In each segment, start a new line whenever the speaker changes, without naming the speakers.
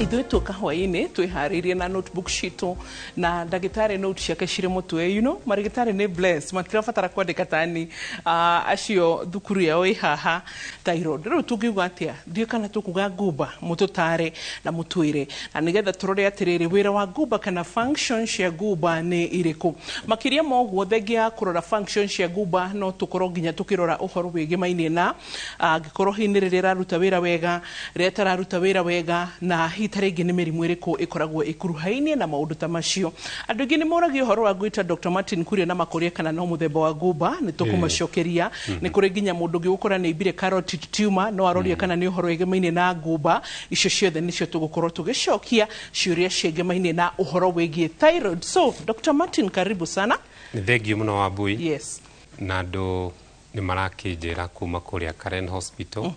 Ithuĩ tũka hwaĩ-inĩ twĩharĩirie na notebook citũ na ndagĩtarĩ note ciake cirĩ mũtwe. Marĩgĩtarĩ nĩ blessed, matirabatara kwandĩka tani acio thukuru yao ĩ haha. Thyroid rĩu tũngiuga atĩa? Ndiũĩ kana tũkuga ngumba, mũtũtare na mũtwĩre, na nĩgetha tũrore atĩrĩrĩ, wĩra wa ngumba kana function cia ngumba nĩ irĩkũ. Makĩria ma ũguo, thengia ya kũrora function cia ngumba, no tũkorwo nginya tũkĩrora ũhoro wĩgĩmainie na angĩkorwo hihi nĩ rĩrĩa ĩraruta wĩra wega, rĩrĩa ĩtararuta wĩra wega, na hihi ta rĩngĩ nĩ mĩrimũ ĩrĩkũ ĩkoragwo ĩkuruhainie na maũndũ ta macio. Andũ aingĩ nĩ moragia ũhoro wa gwĩta Dr. Martin Kuria na makoria kana no mũthemba wa ngumba. Nĩ tũkũmacokeria. Nĩ kũrĩ nginya mũndũ ũngĩ gũkora nĩ aimbire carotid tumor, no aroria kana nĩ ũhoro wĩgĩmainie na ngumba. Icio ciothe nĩcio tũgũkorwo tũgĩcokia ciũria ciĩgĩmainie na ũhoro wĩgiĩ thyroid. So Dr. Martin, karibu sana.
Nĩ thengiũ mũno, Wambui.
Yes.
Na andũ nĩ marakĩnjĩra kuma kũrĩa Karen Hospital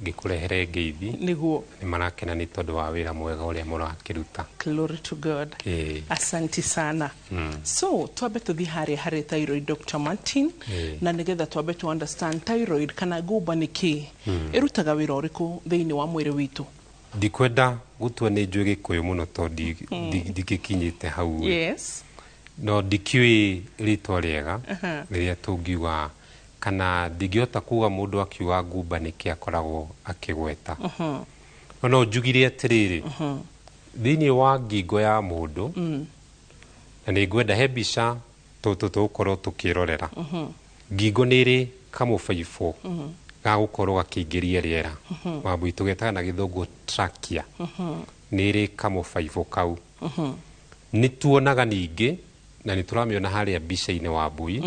ngĩkũrehere ngeithi. Nĩ marakena nĩ tondũ wa wĩra mwega ũrĩa mũrakĩruta.
Glory to God. Asanti sana. So twambe tũthiĩ harĩa harĩ thyroid, Dr. Martin, na nĩgetha twambe to understand thyroid kana ngumba nĩ kĩ, ĩrutaga wĩra ũrĩkũ thĩinĩ wa mwĩrĩ witũ.
Ndikwenda gũtua nĩ njũĩ Gĩkũyũ mũno tondũ ndingĩkinyĩte hau ĩ. No ndikĩũĩ rĩtwa rĩega rĩrĩa tũngiuga, kana ndingĩhota kuga mũndũ akiuga ngumba nĩkĩ akoragwo akĩgweta, no no njugire atĩrĩrĩ, thĩinĩ wa ngingo ya mũndũ, na nĩ ngwenda he mbica tũgũkorwo tũkĩrorera, ngingo nĩ ĩrĩ kamũbaibũ ga gũkorwo gakĩingĩria rĩera, Wambui, tũgetaga na Gĩthũngũ trachea. Nĩ ĩrĩ kamũbaibũ kau nĩ tuonaga ningĩ, na nĩ tũramĩona harĩa mbica-inĩ, Wambui.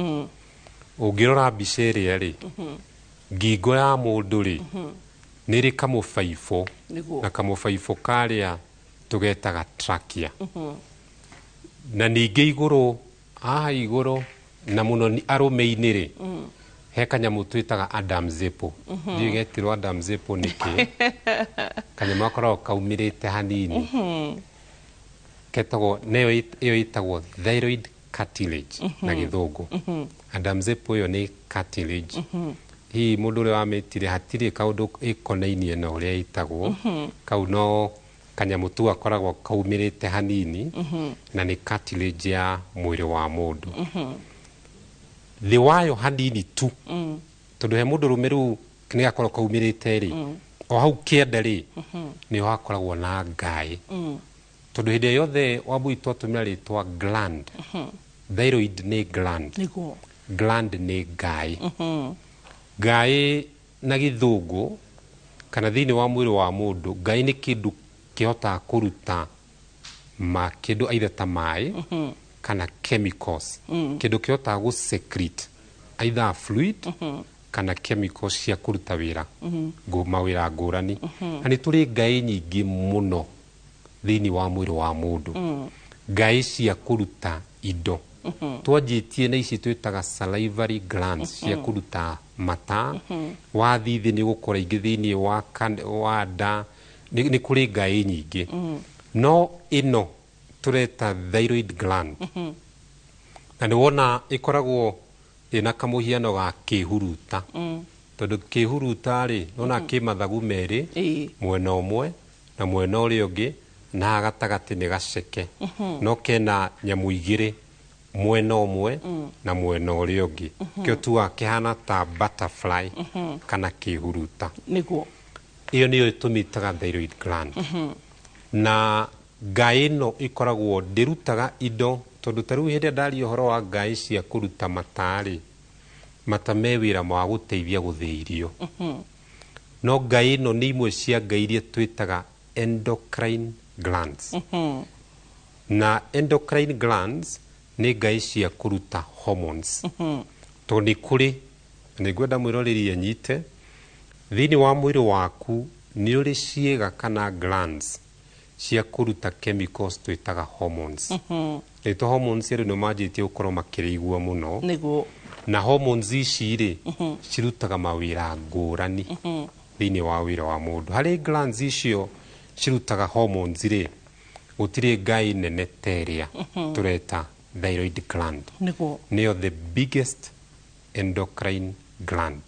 Ũngĩrora mbica ĩrĩa rĩ, ngingo ya mũndũ rĩ, nĩ ĩrĩ kamũbaibũ, na kamũbaibũ karĩa tũgetaga trachea. Na ningĩ igũrũ haha igũrũ, na mũno nĩ arũme-inĩ rĩ, he kanyamũ twĩtaga Adam's apple. Ndiũĩ getirwo Adam's apple nĩkĩ. Kanyamũ gakoragwo kaumĩrĩte hanini, ketagwo neyo ĩyo ĩtagwo thyroid cartilage na Gĩthũngũ. Adam's apple ĩyo nĩ cartilage. Hihi mũndũ ũrĩa wamĩtire hatirĩ kaũndũ ĩkonainie na ũrĩa ĩtagwo kau, no kanyamũ tu gakoragwo kaumĩrĩte hanini, na nĩ cartilage ya mwĩrĩ wa mũndũ. Thĩ wayo hanini tu, tondũ he mũndũ rũme rĩu nĩ gakorwo kaumĩrĩte rĩ, o hau kĩanda rĩ, nĩho hakoragwo na ngaĩ, tondũ hĩndĩ ĩrĩa yothe, Wambui, twatũmĩra rĩtwa gland, thyroid nĩ gland. Gland nĩ ngaĩ. Ngaĩ na Gĩthũngũ, kana thĩinĩ wa mwĩrĩ wa mũndũ, ngaĩ nĩ kĩndũ kĩhotaga kũruta ma kĩndũ either ta maĩ kana chemicals, kĩndũ kĩhotaga gũ secrete either fluid kana chemicals cia kũruta wĩra mawĩra ngũrani. Na nĩ tũrĩ ngaĩ nyingĩ mũno thĩinĩ wa mwĩrĩ wa mũndũ, ngaĩ cia kũruta indo. Twanjĩtie na ici twĩtaga salivary glands cia kũruta mata. Wathiĩ thĩ nĩ ũgũkora ingĩ thĩinĩ wa, wa nda. Nĩ kũrĩ ngaĩ nyingĩ, no ĩno tũreta thyroid gland, na nĩ wona ĩkoragwo ĩna kamũhiano ga kĩhuruta, tondũ kĩhuruta rĩ, nona kĩ mathagu merĩ, mwena ũmwe na mwena ũrĩa ũngĩ, na haha gatagatĩ nĩ gaceke, no kena nyamũ igĩrĩ mwena ũmwe na mwena ũrĩa ũngĩ, kĩo tugaga kĩhana ta butterfly kana kĩhuruta. Ĩyo nĩyo tũmĩtaga thyroid gland. Na ngaĩ ĩno ĩkoragwo ndĩrutaga indo, tondũ ta rĩu hĩndĩ ĩrĩa ndaria ũhoro wa ngaĩ cia kũruta mata rĩ, mata me wĩra wa gũteithia gũthĩa irio, no ngaĩ ĩno nĩ imwe cia ngai iria twĩtaga endocrine glands. Na endocrine glands nĩ ngai cia kũruta hormones, tondũ nĩ kũrĩ, na nĩ ngwenda mwĩroreri anyite, thĩinĩ wa mwĩrĩ waku nĩ ũrĩ ciĩga kana glands cia kũruta chemicals twĩtaga hormones. Rĩtwa hormones rĩu nĩ manjĩtie gũkorwo makĩrĩigua mũno. Na hormones ici rĩ, cirutaga mawĩra ngũrani thĩinĩ wa wĩra wa mũndũ. Harĩ glands icio cirutaga hormones rĩ, gũtirĩ ngai nene ta ĩrĩa tũreta thyroid gland. Nĩyo the biggest endocrine gland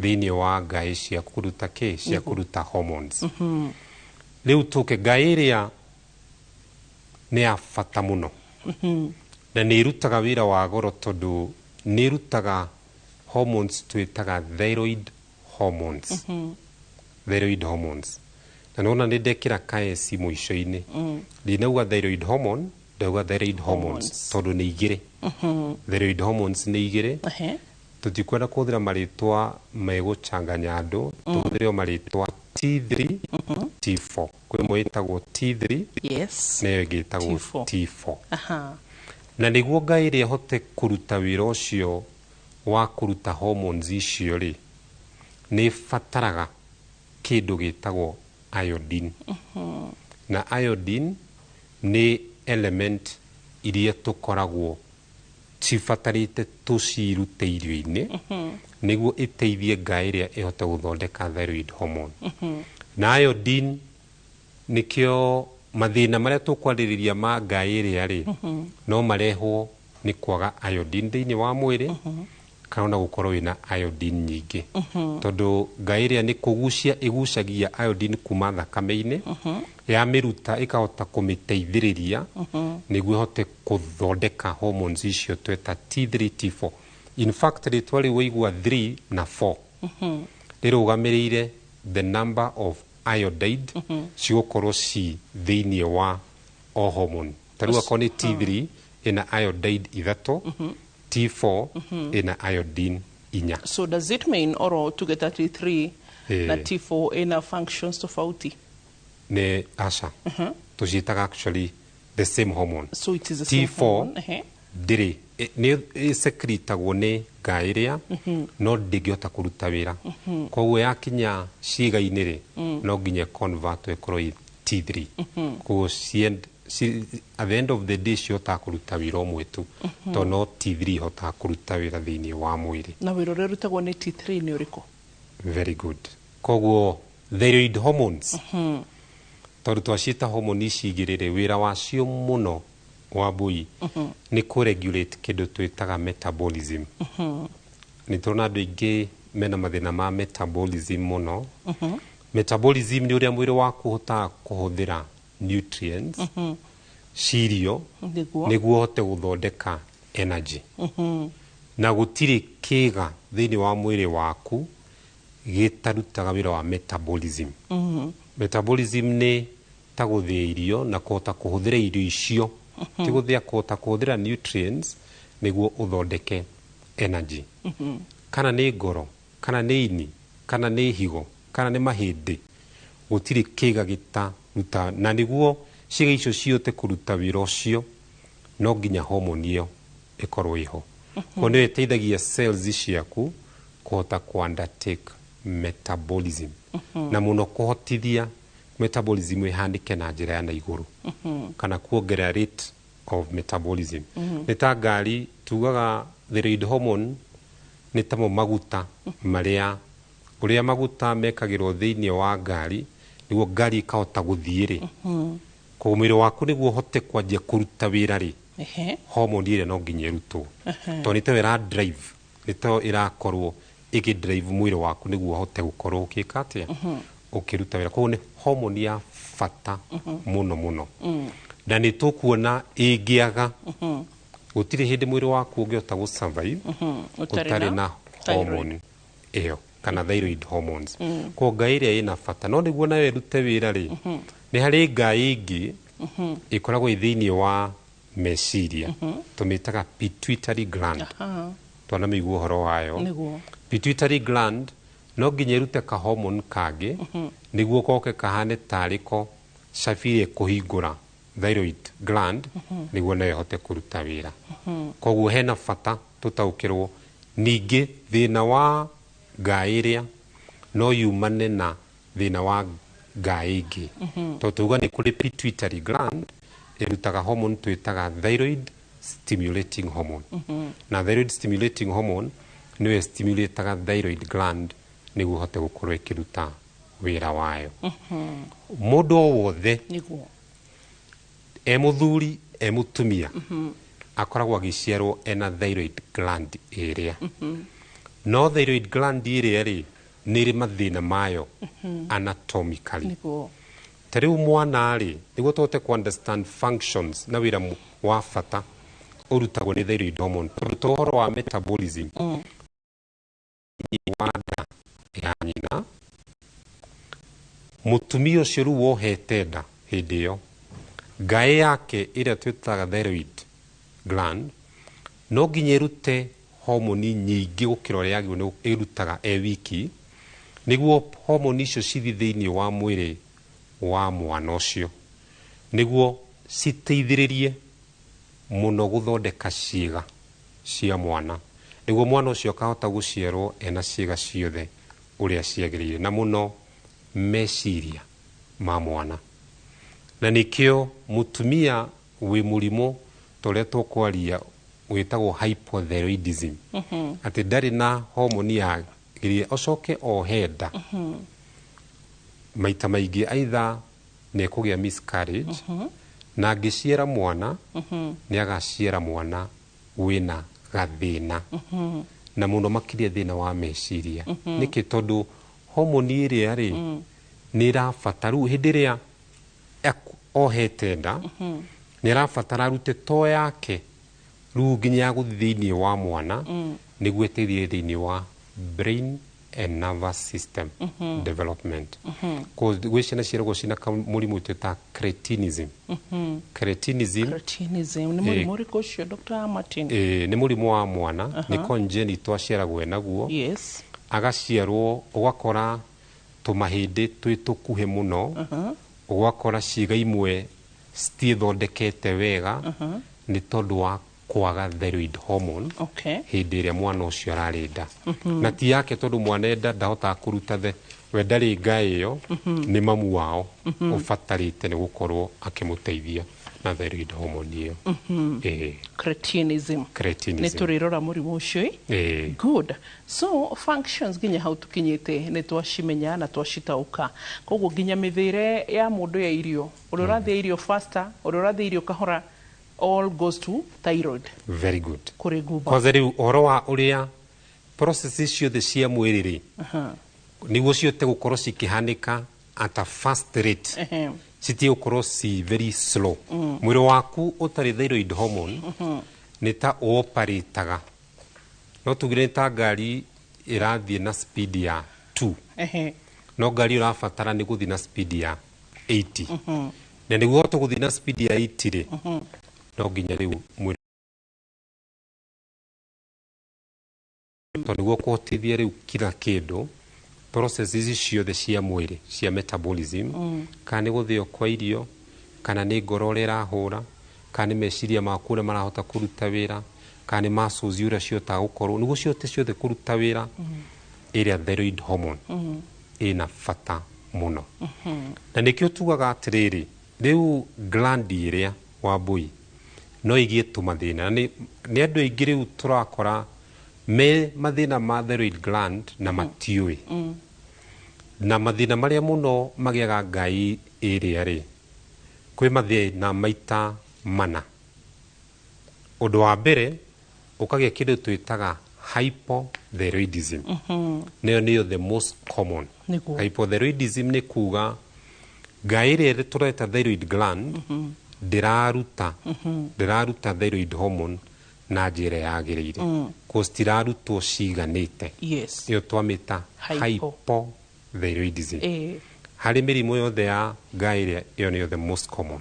thĩinĩ wa ngai cia kũruta kĩ, cia kũruta hormones. Rĩu tũke ngai ĩrĩa nĩ ya bata mũno na nĩ ĩrutaga wĩra wa goro tondũ nĩ ĩrutaga hormones twĩtaga thyroid hormones. Thyroid hormones, na nĩwona nĩ ndekĩra kaesi mũico-inĩ, ndinauga thyroid hormone, ndauga thyroid hormones.
Hormones.
Tondũ nĩ igĩrĩ, thyroid hormones nĩ igĩrĩ. Tũtikwenda kũhũthĩra marĩtwa megũchanganya andũ, tũhũthĩre o marĩtwa T3, T4. Kwĩ ĩmwe ĩtagwo T3 na ĩyo ĩngĩ ĩtagwo
T4.
T4. Na nĩguo ngai ĩrĩa ĩhote kũruta wĩra ũcio wa kũruta hormones icio rĩ, nĩ ĩbataraga kĩndũ gĩtagwo iodine. Na iodine nĩ element iria tũkoragwo cibatarĩte tũcirute irio-inĩ nĩguo ĩteithie ngai ĩrĩa ĩhote gũthondeka thyroid hormone. Na iodine nĩkĩo mathĩna marĩa tũkwarĩrĩria ma ngai ĩrĩa rĩ, no marehwo nĩ kwaga iodine thĩinĩ wa mwĩrĩ kana ona gũkorwo wĩna iodine nyingĩ, tondũ ngai ĩrĩa nĩ kũgucia ĩgucagia iodine kuma thakame-inĩ, yamĩruta ĩkahota kũmĩteithĩrĩria nĩguo ĩhote kũthondeka hormones icio tweta T3, T4. In fact, rĩtwa rĩu waigua 3 na 4 rĩrũgamĩrĩire the number of iodide cigũkorwo ci thĩinĩ wa o hormone. Ta rĩu akorwo nĩ T3 ĩna iodide ithatũ, T4 ĩna iodine inya.
So does it mean oro tugeta T3 na T4 ina functions tofauti?
Nĩ aca, tũciĩtaga actually the same hormone.
So it is the same
T4
hormone.
Ndĩrĩ nĩ ĩsekritagwo nĩ ngai ĩrĩa no ndĩngĩhota kũruta wĩra, koguo yakinya ciĩga-inĩ rĩ, no nginya convert ĩkorwo ĩ T3. Koguo at the end of the day cihotaga kũruta wĩra ũmwe tu, tondũ no T3 ihotaga kũruta wĩra thĩinĩ wa mwĩrĩ.
Na wĩra ũrĩa ũrutagwo nĩ T3 nĩ ũrĩkũ?
Very good. Koguo thyroid hormones, tondũ twaciĩta hormone ici igĩrĩ rĩ, wĩra wacio mũno wa mbui nĩ kũ-regulate kĩndũ twĩtaga metabolism. Nĩ tũrona andũ aingĩ mena mathĩna ma metabolism mũno. Metabolism nĩ ũrĩa mwĩrĩ waku ũhotaga kũhũthĩra nutrients cirio nĩguo ũhote gũthondeka energy. Na gũtirĩ kĩga thĩinĩ wa mwĩrĩ waku gĩtarutaga wĩra wa metabolism. Metabolism nĩ ta gũthĩa irio na kũhota kũhũthĩra irio icio, ti gũthĩa, kũhota kũhũthĩra nutrients nĩguo ũthondeke energy. Kana nĩ ngoro, kana nĩ ini, kana nĩ higo, kana nĩ mahĩndĩ, gũtirĩ kĩga gĩtaruta. Na nĩguo ciĩga icio cihote kũruta wĩra ũcio, no nginya hormone ĩyo ĩkorwo ĩho. Koguo nĩyo ĩteithagia cells ciaku kũhota ku undertake metabolism na mũno kũhotithia metabolism ĩhanĩke na njĩra ya na igũrũ kana kuongerera rate of metabolism. Nĩ ta ngari, tugaga thyroid hormone nĩ tamo maguta marĩa, ũrĩa maguta mekagĩrwo thĩinĩ wa ngari nĩguo ngari ĩkahota gũthiĩ rĩ. Koguo mwĩrĩ waku nĩguo ũhote kwanjia kũruta wĩra rĩ, hormone ĩrĩa no nginya ĩrutwo, tondũ nĩ tayo ĩra drive, nĩ tayo ĩrakorwo ĩgĩ drive mwĩrĩ waku nĩguo ũhote gũkorwo ũgĩka atĩa, ũkĩruta wĩra. Koguo nĩ hormone ya bata mũno mũno, na nĩ tũkuona ĩngĩaga gũtirĩ hĩndĩ mwĩrĩ waku ũngĩhota gũ survive ũtarĩ na hormone ĩyo kana thyroid hormones. Koguo ngai ĩrĩa ĩna bata, no nĩguo nayo ĩrute wĩra rĩ, nĩ harĩ ngai ĩngĩ ĩkoragwo ĩ thĩinĩ wa meciria, tũmĩtaga pituitary gland. Twanamĩigua ũhoro wayo. Pituitary gland no nginya ĩrute ka hormone kangĩ nĩguo goke kahane tarĩ ko cabi ĩrĩa ĩkũhingũra thyroid gland nĩguo nayo ĩhote kũruta wĩra. Koguo hena bata tũtaũkĩrwo ningĩ thĩna wa ngai ĩrĩa no yumane na thĩna wa ngai ĩngĩ, tondũ tuga nĩ kũrĩ pituitary gland ĩrutaga hormone twĩtaga thyroid stimulating hormone, na thyroid stimulating hormone nĩyo stimulataga thyroid gland nĩguo ĩhote gũkorwo ĩkĩruta wĩra wayo. Mũndũ o wothe, e mũthuri e mũtumia, akoragwo agĩciarwo ena thyroid gland ĩrĩa. No thyroid gland ĩrĩa rĩ, nĩ ĩrĩ mathĩna mayo anatomically. Ta rĩu mwana rĩ, nĩguo tũhote ku understand functions na wĩra wa bata ũrutagwo nĩ thyroid hormone, tondũ to ũhoro wa metabolism wa nda ya nyina, mũtumia ũcio rĩu wohete nda hĩndĩ ĩyo, ngaĩ yake ĩrĩa twĩtaga thyroid gland no nginya ĩrute homoni nyingĩ gũkĩra ũrĩa yagĩrĩirwo nĩ ĩrutaga e wiki, nĩguo homoni icio cithiĩ thĩinĩ wa mwĩrĩ wa mwana ũcio, nĩguo citeithĩrĩrie mũno gũthondeka ciĩga cia mwana, nĩguo mwana ũcio akahota gũciarwo ena ciĩga ciothe ũrĩa ciagĩrĩire, na mũno meciria ma mwana. Na nĩkĩo mũtumia wĩ mũrimũ ta ũrĩa tũkwaria wĩtagwo hypothyroidism, atĩ ndarĩ na homoni yagĩrĩire, acoke ohe nda maita maingĩ aitha nĩ ekũgĩa miscarriage, na angĩciara mwana nĩ agaciara mwana wĩna gathĩna, na mũno makĩria thĩna wa meciria. Nĩkĩ? Tondũ homoni ĩrĩa rĩ nĩ ĩrabatara rĩu hĩndĩ ĩrĩa ohete nda nĩ arabatara arute to yake rĩu nginya ya gũthiĩ thĩinĩ wa mwana, nĩguo ĩteithie thĩinĩ wa brain and nervous system development. Gwĩ ciana ciaragwo ciĩna mũrimũ twĩtaga cretinism. Cretinism.
Cretinism nĩ mũrimũ ũrĩkũ ũcio, Dr. Martin?
Nĩ mũrimũ wa mwana, nĩ congenital, aciaragwo enaguo. Agaciarwo ũgakora tũmahĩndĩ twĩ tũkuhĩ mũno, ũgakora ciĩga imwe citiĩthondekete wega, nĩ tondũ wa kwaga thyroid hormone hĩndĩ ĩrĩa mwana ũcio ararĩ nda. Na ti yake, tondũ mwana enda ndahotaga kũruta the we ndarĩ ngaĩ ĩyo, nĩ mamu wao ũbatarĩte nĩ gũkorwo akĩmũteithia na thyroid hormone ĩyo. Ĩĩ.
Cretinism.
Cretinism.
Nĩ tũrĩrora mũrimũ ũcio.
Ĩĩ.
Good. So functions nginya hau tukinyĩte nĩ twacimenya na twacitaũka, koguo nginya mĩthĩre ya mũndũ ya irio, ũrĩa ũrathĩa irio faster, ũrĩa ũrathĩa irio kahora, all goes to thyroid.
Very good.
Kũrĩ ngumba.
Kwanza rĩu ũhoro wa ũrĩa processes ciothe cia mwĩrĩ rĩ, nĩguo cihote gũkorwo cikĩhanĩka at a fast rate, citige gũkorwo ci very slow. Mwĩrĩ waku ũtarĩ thyroid hormone nĩ ta ũoparĩtaga, no tugire nĩ ta ngari ĩrathiĩ na speed ya 2, no ngari ũrabatara nĩ gũthiĩ na speed ya 80, na nĩguo ũhote gũthiĩ na speed ya 80 rĩ, no nginya rĩu mwĩrĩ tondũ nĩguo kũhotithia rĩu kila kĩndũ, process ici ciothe cia mwĩrĩ cia metabolism, kana nĩ gũthĩo kwa irio, kana nĩ ngoro ũrĩa ĩrahũra, kana nĩ meciria maku ũrĩa marahota kũruta wĩra, kana nĩ muscles ũrĩa cihotaga gũkorwo, nĩguo cihote ciothe kũruta wĩra, ĩrĩa thyroid hormone ĩna bata mũno. Na nĩkĩo tugaga atĩrĩrĩ, rĩu gland ĩrĩa Wambui no ĩgĩe tũmathĩna, na nĩ andũ aingĩ rĩu tũrakora me mathĩna ma thyroid gland na matiũĩ. Na mathĩna marĩa mũno magĩaga ngai ĩrĩa rĩ, kwĩ mathĩna maita mana. Ũndũ wa mbere, ũkagĩa kĩndũ twĩtaga hypothyroidism. Nĩyo nĩyo the most common. Hypothyroidism nĩ kuga ngai ĩrĩa tũreta thyroid gland ndĩraruta thyroid hormone na njĩra yagĩrĩire, cause citirarutwo ciganĩte. Ĩyo twamĩta hypothyroidism. Harĩ mĩrimũ yothe ya ngai ĩrĩa, ĩyo nĩyo the most common.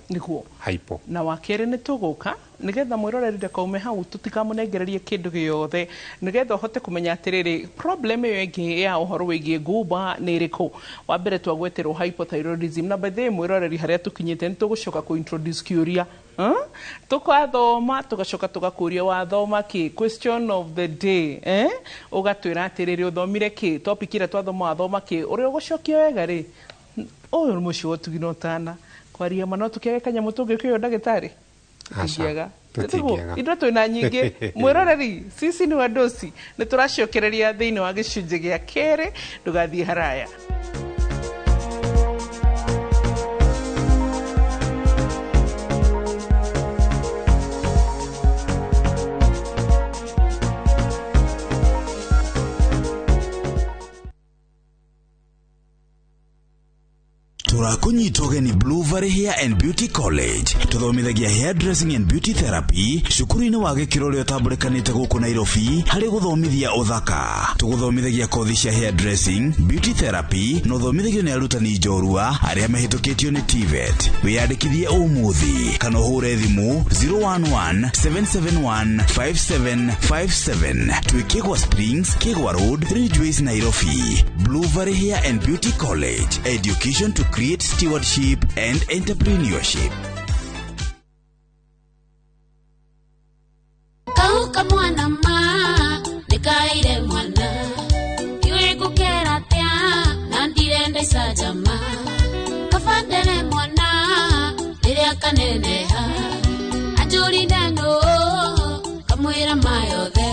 Hypo.
Na wa kerĩ nĩ tũgũka nĩgetha mwĩroreri ndakaume hau, tũtikamũnengererie kĩndũ gĩothe, nĩgetha ũhote kũmenya atĩrĩrĩ, problem ĩyo ĩngĩ ya ũhoro wĩgiĩ ngumba nĩ ĩrĩkũ. Wa mbere twagweterwo hypothyroidism, na by the way mwĩroreri, harĩa tũkinyĩte nĩ tũgũcoka kũ introduce kĩũria. Tũkathoma tũgacoka tũgakũria wathoma kĩ, question of the day, eh? Ũgatwĩra atĩrĩrĩ, ũthomire kĩ, topic ĩrĩa twathoma wathoma kĩ, ũrĩa ũgũcokia wega rĩ, ũyũ nĩ mũciĩ wa ũtugi na ũtana kwaria ma no tũkĩage kanyamũ tũngĩkĩoyo ndagĩtarĩ.
Aca, tũtingĩaga.
Ithuĩ twĩna nyingĩ. Mwĩroreri, sisi ni wadosi, nĩ tũracokereria thĩinĩ wa gĩcunjĩ gĩa kerĩ, ndũgathiĩ haraya.
Tũrakũnyita ũgeni Blue Valley Hair and Beauty College. Tũthomithagia hair dressing and beauty therapy cukuru-inĩ wa gĩkĩro ũrĩa ũtambũrĩkanĩte gũkũ Nairobi harĩ gũthomithia ũthaka. Tũgũthomithagia kothi cia hair dressing, beauty therapy na ũthomithagio nĩ arutani njorua arĩa mahĩtũkĩtio nĩ TVET. Wĩyandĩkithie ũmũthĩ kana ũhũre thimũ 011 771 5757. Twĩ Kĩgwa Springs, Kĩgwa Road, Ridgeways, Nairobi. Blue Valley Hair and Beauty College, education to create stewardship and entrepreneurship.
Kauka mwana ma nikaire mwana iwe gukera atia na ndirenda icanjama kabandere mwana riria kaneneha anjũrire nũ kamwĩra ma yothe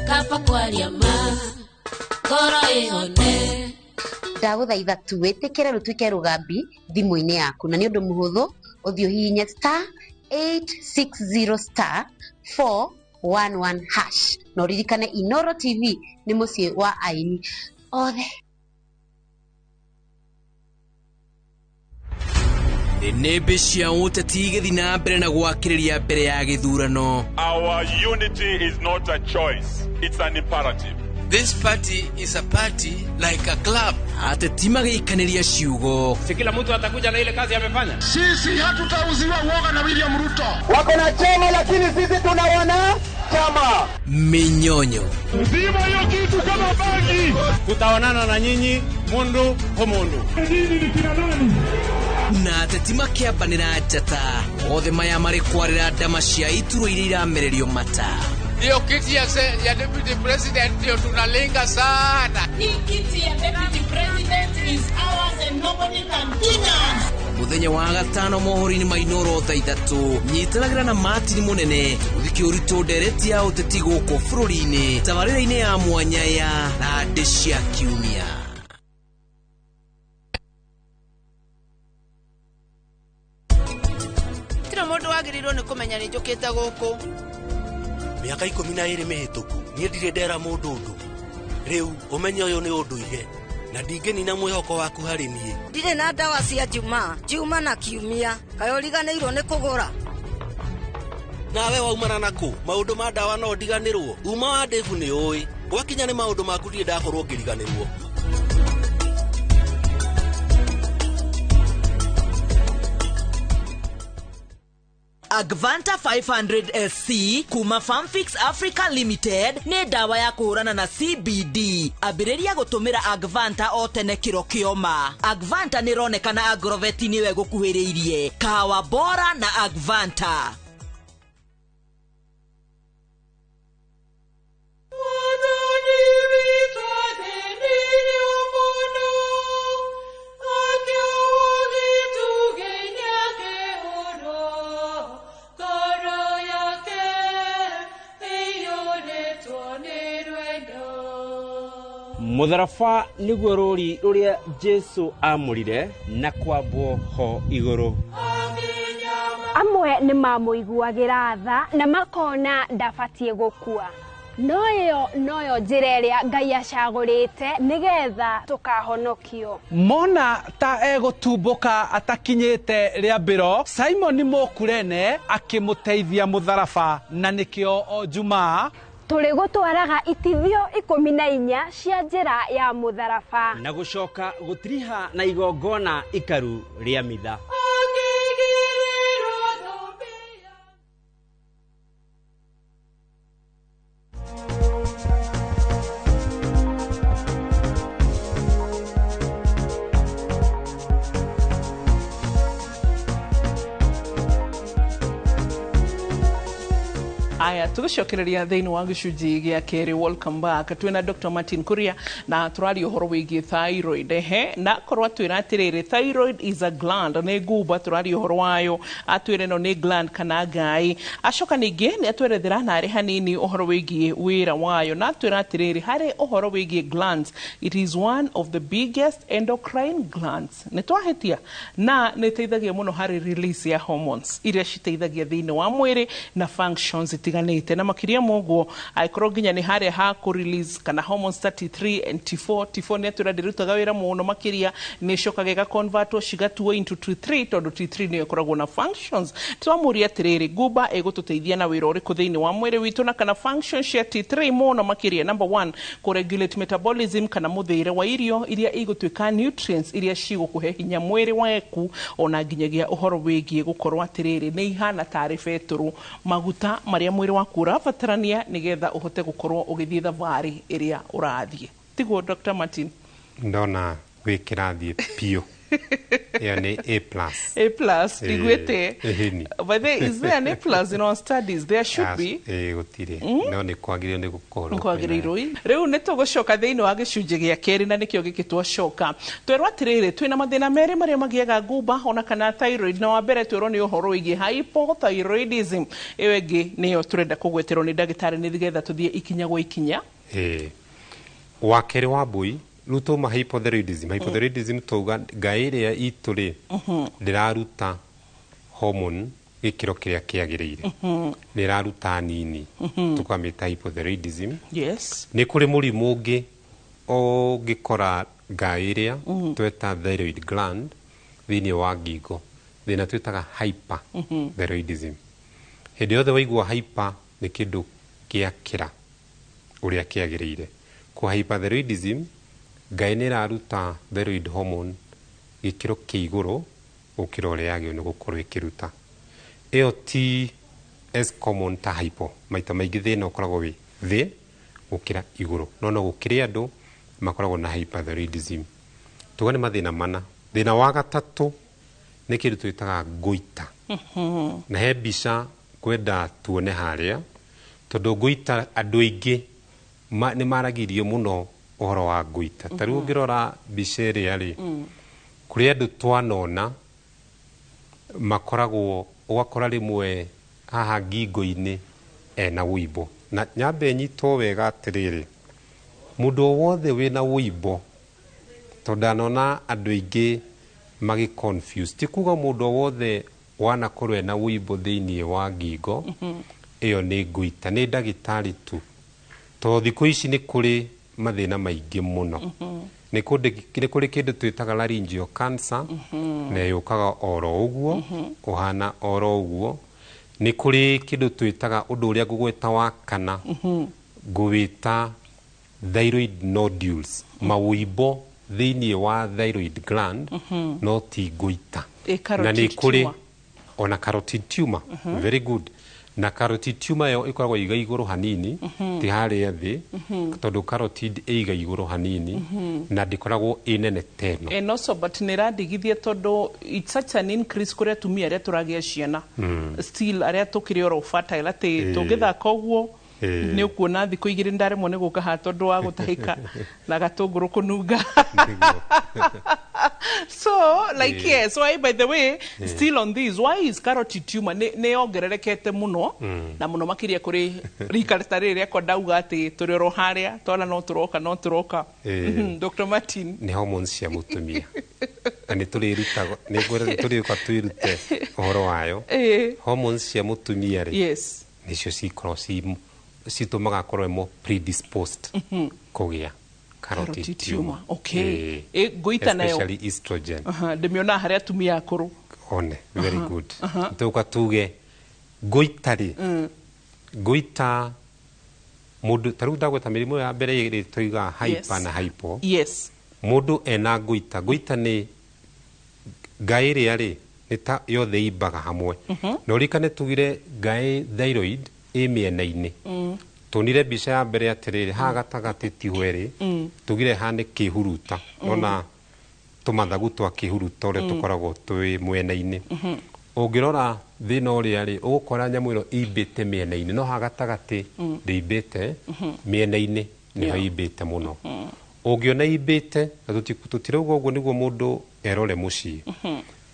kaba kwaria ma ngoro ĩhone.
Ndagũthaitha tu wĩtĩkĩre rũtuĩke rũgambi thimũ-inĩ yaku na nĩ ũndũ mũhũthũ ũthiĩ ũhihinye star 860 star 411 hash na ũririkane Inoro TV nĩ mũciĩ wa aini othe.
Nĩmbĩ cia ũteti igĩthiĩ na mbere na gwakĩrĩria mbere ya gĩthurano.
Our unity is not a choice, it's an imperative.
This party is a party like a club. Ateti magĩikanĩria ciugo.
Si kila mtu atakuja na ile kazi amefanya.
Sisi hatutauziwa uoga na William Ruto.
Wako na chama lakini sisi tunawana chama.
Minyonyo.
Zima hiyo kitu kama bangi.
Tutaonana na nyinyi mundu kwa mundu.
Nyinyi ni kina nani?
Na ateti makĩambanĩra njata. Othe maya marĩ kwarĩra ndama cia iturwa iria iramererio mata.
Hiyo kiti ya deputy president ndio tunalenga sana.
Hii kiti ya deputy president is ours and nobody can touch us.
Muthenya wa gatano mohoro-inĩ ma Inoro thaa ithatũ nyitanagĩra na Martin Mũnene gũthiĩ ũritũ ndereti ya ũteti gũkũ bũrũri-inĩ tabarĩra-inĩ ya mwanya ya Randĩ cia Kiumia.
Tira mũndũ wagĩrĩirwo nĩ kũmenya nĩ njũkĩte gũkũ.
Mĩaka 12 mĩhĩtũku niĩ ndirĩ ndera mũndũ ũndũ. Rĩu ũmenye ũyũ nĩ ũndũire na ndingĩnina mwĩhoko waku harĩ niĩ.
Ndirĩ na ndawa cia Juma, Juma na Kiumia. Kaĩ ũriganĩirwo nĩ kũgũra?
Nawe waumana nakũ? Maũndũ ma ndawa no ndiganĩrwo. Uma wa ndĩbu nĩ ũĩ. Gwakinya nĩ maũndũ maku ndirĩ ndakorwo ngĩriganĩrwo.
Agvanta 500 SC kuma Farmfix Africa Limited nĩ ndawa ya kũhũrana na CBD. Ambĩrĩria gũtũmĩra Agvanta o tene kĩro kĩoma. Agvanta nĩ ĩronekana Agrovet nĩwe gũkuhĩrĩirie. Kahawa bora na Agvanta.
Mũtharaba nĩguo rũri rũrĩa Jesu amũrire na kwambwo ho igũrũ.
Amwe nĩ mamũiguagĩra tha na makona ndabatiĩ gũkua. No ĩyo noyo njĩra ĩrĩa Ngai acagũrĩte nĩgetha tũkahonokio.
Mona ta egũtumbũka atakinyĩte rĩambĩro, Simon Mũkurene akĩmũteithia mũtharaba na nĩkĩo o Jumaa
tũrĩ gũtwaraga itithio 14 cia njĩra ya mũtharaba
na gũcoka gũtiriha na igongona ikaru rĩa mitha.
Aya tugicokereria thiini wa gicunji gia keri. Welcome back. Twina Dr. Martin Kuria na turaria uhoro wigie thyroid ehe na korwo twira atiriri thyroid is a gland ni ngumba turaria uhoro wayo atwire no ni gland kana ngai acoka ningi ni atwerethera na ari hanini uhoro wigie wira wayo na atwira atiriri hari uhoro wigie glands it is one of the biggest endocrine glands ni twahitia na ni teithagia muno hari release ya hormones iria citeithagia thiini wa mwiri na functions itiganite. itiganĩte, na makĩria ma ũguo angĩkorwo nginya nĩ harĩa ha kũ release kana hormones ta T3 and T4. T4 nĩ atwĩra ndĩrutaga wĩra mũno makĩria, nĩ ĩcokaga ĩgaconvertwo cigatuo into T3, tondũ T3 nĩyo ĩkoragwo na functions. Twamũria atĩrĩrĩ, ngumba ĩgũtũteithia na wĩra ũrĩkũ thĩinĩ wa mwĩrĩ witũ, na kana functions cia T3 mũno makĩria? Number one, kũregulate metabolism kana mũthĩre wa irio iria igũtuĩka nutrients iria cigũkũhe hinya mwĩrĩ waku, ona nginyagia ũhoro wĩgiĩ gũkorwo atĩrĩrĩ nĩ ihana tarĩ betũrũ, maguta marĩa mwĩrĩ waku ũrabatarania nĩgetha ũhote gũkorwo ũgĩthiĩ thabarĩ ĩrĩa ũrathiĩ. Tiguo, Dr. Martin?
Ndona wĩ kĩrathiĩ biũ, ĩyo nĩ A plus.
A plus, ndigwĩte.
Ĩhĩni.
By the way, is there an A plus in our studies? There should be.
Ĩ, gũtirĩ, no nĩ kwagĩrĩirwo nĩ gũkorwo.
Kwagĩrĩirwo. Rĩu nĩ tũgũcoka thĩinĩ wa gĩcunjĩ gĩa kerĩ, na nĩkĩo gĩkĩ twacoka twerwo atĩrĩrĩ, twĩna mathĩna merĩ marĩa magĩaga ngumba ona kana thyroid, na wa mbere twerwo nĩ ũhoro wĩgiĩ hypothyroidism. Ĩyo ĩngĩ nĩyo tũrenda kũgweterwo nĩ ndagĩtarĩ nĩgetha tũthiĩ ikinya gwa ikinya.
Ĩ, wa kerĩ wa mbui rĩu tũma hypothyroidism. Hypothyroidism tauga ngai ĩrĩa itũ rĩ ndĩraruta hormone gĩkĩro kĩrĩa kĩagĩrĩire, nĩ ĩraruta nini, tũkamĩta hypothyroidism. Nĩ kũrĩ mũrimũ ũngĩ ũngĩkora ngai ĩrĩa tweta thyroid gland thĩinĩ wa ngingo, thĩna twĩtaga hyperthyroidism. Hĩndĩ yothe waigua hyper, nĩ kĩndũ gĩakĩra ũrĩa kĩagĩrĩire. Kwa hyperthyroidism, ngai nĩ ĩraruta thyroid hormone gĩkĩro kĩa igũrũ gũkĩra ũrĩa yagĩrĩirwo nĩ gũkorwo ĩkĩruta. Ĩyo ti as common ta hypo, maita maingĩ thĩna ũkoragwo wĩ thĩ gũkĩra igũrũ, no gũkĩrĩ andũ makoragwo na hyperthyroidism. Tuga nĩ mathĩna mana. Thĩna wa gatatũ nĩ kĩndũ twĩtaga goiter, na he mbica kwenda tuone harĩa, tondũ goiter andũ aingĩ nĩ maragirio mũno ũhoro wa goiter. Ta rĩu ũngĩrora mbica ĩrĩa rĩ, kũrĩ andũ twanona makoragwo, ũgakora rĩmwe haha ngingo-inĩ ena wũimbo. Na nyambe nyitwo wega atĩrĩrĩ, mũndũ o wothe wĩna wũimbo, tondũ ndanona andũ aingĩ magĩ confuse, ti kuga mũndũ o wothe wanakorwo ena wũimbo thĩinĩ wa ngingo ĩyo nĩ goiter. Nĩ ndagĩtarĩ tu, tondũ thikũ ici nĩ kũrĩ mathĩna maingĩ mũno. Nĩ kũrĩ kĩndũ twĩtaga laryngeal cancer, na yũkaga oro ũguo, ũhana oro ũguo. Nĩ kũrĩ kĩndũ twĩtaga, ũndũ ũrĩa ngũgweta wa kana, ngũwĩta thyroid nodules, mawũimbo thĩinĩ wa thyroid gland, no ti goiter.
Ĩ
Na
carotid
nĩ kũrĩ
tumor.
Ona carotid tumor, very good. Na carotid tumor ĩyo ĩkoragwo iga igũrũ hanini, ti harĩa thĩ, tondũ carotid ĩiga igũrũ hanini na ndĩkoragwo ĩ nene teno.
And also, but nĩ ĩrandigithia tondũ it's such an increase kũrĩ atumia arĩa tũragĩa ciana, still arĩa tũkĩrĩ oro fertile, atĩ tũngĩthaka ũguo nĩ ũkuona thikũ 2 ndaremwo nĩ gũka haha tondũ wa gũtahĩka na gatũngũrũ kũnunga. So like, yes, why, by the way, still on this, why is carotid tumor nĩ yongererekete mũno, na mũno makĩria kũrĩ rika ta rĩrĩ rĩakwa? Ndauga atĩ tũrĩ oro harĩa twana no tũroka, no tũroka. Dr. Martin.
Nĩ hormones cia mũtumia, na nĩ tũrĩrutaga, nĩ ngwĩra nĩ tũrĩũka twĩrute ũhoro wayo. Hormones cia mũtumia rĩ, nĩcio cikoragwo citũmaga akorwo e more predisposed kũgĩa carotid
Carotid
tumor.
Tumor. Okay. Ĩ, goiter nayo?
Especially estrogen.
Aha, ndĩmĩonaga harĩ atumia akũrũ.
One very good. Tũka tuge goiter rĩ, goiter mũndũ ta rĩu ndagweta mĩrimũ ya mbere ĩrĩ tũiga hyper na hypo. Mũndũ ena goiter, goiter nĩ ngai ĩrĩa rĩ nĩ ta yothe imbaga hamwe, na ũririkane tugire ngai thyroid ĩ mĩena-inĩ. Tuonire mbica ya mbere atĩrĩrĩ, haha gatagatĩ tiho ĩrĩ, tugire haha nĩ kĩhuruta, ona tũmathagu twa kĩhuruta ũrĩa tũkoragwo twĩ mwena-inĩ. Ũngĩrora thĩna ũrĩa rĩ, ũgũkora nyamũ ĩno ĩimbĩte mĩena-inĩ, no haha gatagatĩ ndĩimbĩte, mĩena-inĩ nĩho imbĩte mũno. Ũngĩona imbĩte, na tũtirauga ũguo nĩguo mũndũ erore mũciĩ,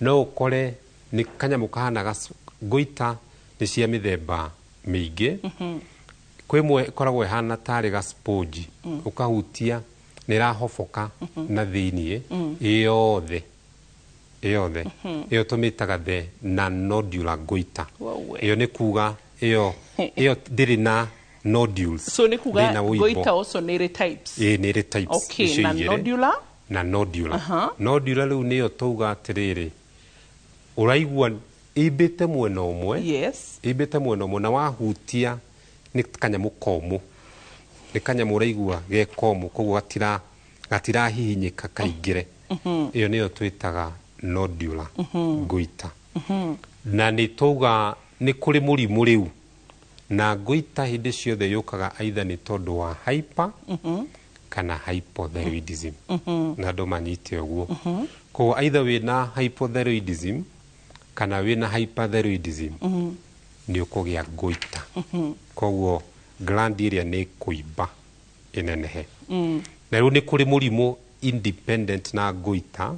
no ũkore nĩ kanyamũ kahana goiter nĩ cia mĩthemba mĩingĩ. Kwĩ ĩmwe ĩkoragwo ĩhana tarĩ ga sponge, ũkahutia nĩ ĩrahoboka na thĩiniĩ ĩyothe ĩyothe. Ĩyo tũmĩtaga the non-nodular goiter.
Wawe.
Ĩyo nĩ kuga Ĩyo ĩyo ndĩrĩ na nodules.
So nĩ kuga
Ndĩrĩ na ũimbo.
goita also nĩ ĩrĩ types?
Ĩĩ, nĩ ĩrĩ types. Icio
Na
igĩrĩ.
Nodular?
Na nodular. Nodular rĩu nĩyo tauga atĩrĩrĩ, ũraigua ĩimbĩte mwena ũmwe, ĩimbĩte mwena ũmwe, na wahutia nĩ kanyamũ komũ, nĩ kanyamũ ũraigua ge komũ, koguo gatirahihinyĩka kaingĩre. Ĩyo nĩyo twĩtaga nodular goiter. Na nĩ tauga nĩ kũrĩ mũrimũ rĩu, na goiter hĩndĩ ciothe yũkaga either nĩ tondũ wa hyper kana hypothyroidism. Na andũ manyite ũguo. Koguo either wĩna hypothyroidism kana wĩna hyperthyroidism, nĩ ũkũgĩa goiter. Koguo gland ĩrĩa nĩ kũimba ĩnenehe. Na rĩu nĩ kũrĩ mũrimũ independent na goiter,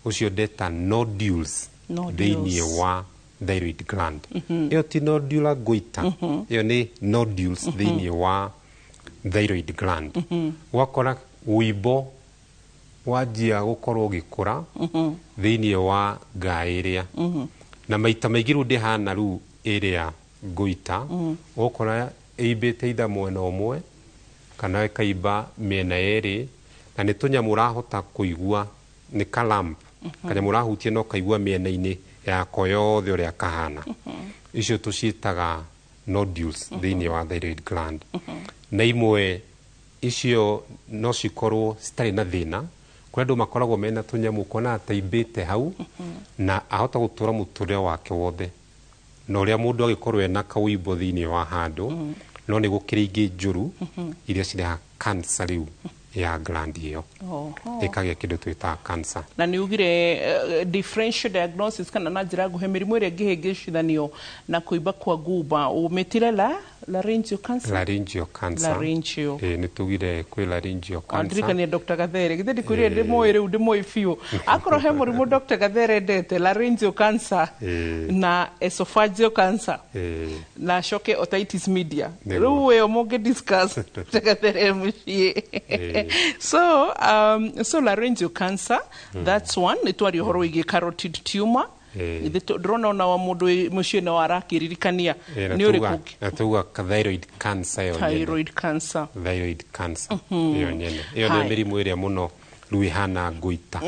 ũcio ndeta nodules.
Nodules.
Thĩinĩ wa thyroid gland. Ĩyo ti nodular goiter, ĩyo nĩ nodules thĩinĩ wa thyroid gland. Ũgakora ũimbo wanjia gũkorwo ũgĩkũra thĩinĩ wa ngaĩ ĩrĩa, na maita maingĩ rĩu ndĩhana rĩu ĩrĩa goiter. Ũgakora ĩimbĩte either mwena ũmwe kana ĩkaimba mĩena yerĩ, na nĩ tũnyamũ ũrahota kũigua, nĩ ka lump, kanyamũ ũrahutia na ũkaigua mĩena-inĩ yako yothe ũrĩa kahana. Icio tũciĩtaga nodules thĩinĩ wa thyroid gland. Na imwe icio no cikorwo citarĩ na thĩna. Kũrĩ andũ makoragwo mena tũnyamũ, ũkona ataimbĩte hau na ahota gũtũra mũtũrĩre wake wothe, na ũrĩa mũndũ agĩkorwo ena kaũimbo thĩinĩ wa handũ. No nĩ gũkĩrĩ ingĩ njũru iria cirehaga cancer rĩu ya gland ĩyo, ĩkagĩa kĩndũ twĩtaga cancer.
Na nĩ ugire differential diagnosis, kana na njĩra nguhĩ mĩrimũ ĩrĩa ĩngĩhĩngĩcithanio na kũimba kwa ngumba, ũmĩtire la laryngeal cancer.
Laryngeal cancer.
Laryngeal.
Ĩĩ, nĩ tugire kwĩ laryngeal cancer.
Wandirikania Dr. Gathere, githĩ ndikwĩrire ndĩmũĩ rĩu, ndĩmũĩ biũ. Akorwo he mũrimũ Dr. Gathere endete, laryngeal cancer na esophageal cancer na acoke otitis media. Rĩu ĩyo mũngĩ discuss Dr. Gathere mũciĩ. So laryngeal cancer, that's one. Nĩ twaria ũhoro wĩgiĩ carotid tumor. Githĩ ndĩrona ona wa mũndũ wĩ mũciĩ no arakĩririkania.
Na
Nĩ ũrĩkũ?
Na tuga thyroid cancer ĩyo nyene.
Thyroid cancer.
Thyroid cancer ĩyo nyene, ĩyo nĩ mĩrimũ ĩrĩa mũno rĩu ĩhana goiter,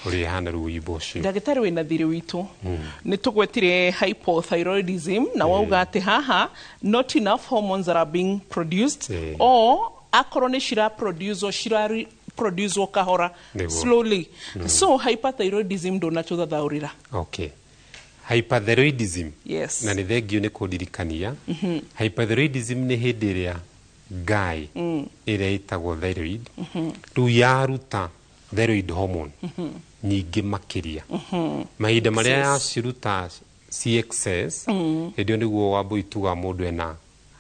ũrĩa ĩhana rĩu ũimbo ũcio.
Ndagĩtarĩ wĩna thirĩ witũ, nĩ tũgwetire hypothyroidism na wauga atĩ haha not enough hormones are being produced, or akorwo nĩ cira produce, cira produce kahora, slowly. So hyperthyroidism ndũnatũthathaũrĩra.
Okay, hyperthyroidism. Na nĩ thengio nĩ kũndirikania. Hyperthyroidism nĩ hĩndĩ ĩrĩa ngai ĩrĩa ĩtagwo thyroid rĩu yaruta thyroid hormone nyingĩ makĩria. Mahinda marĩa yaciruta ci excess, hĩndĩ ĩyo nĩguo wambui tuga mũndũ ena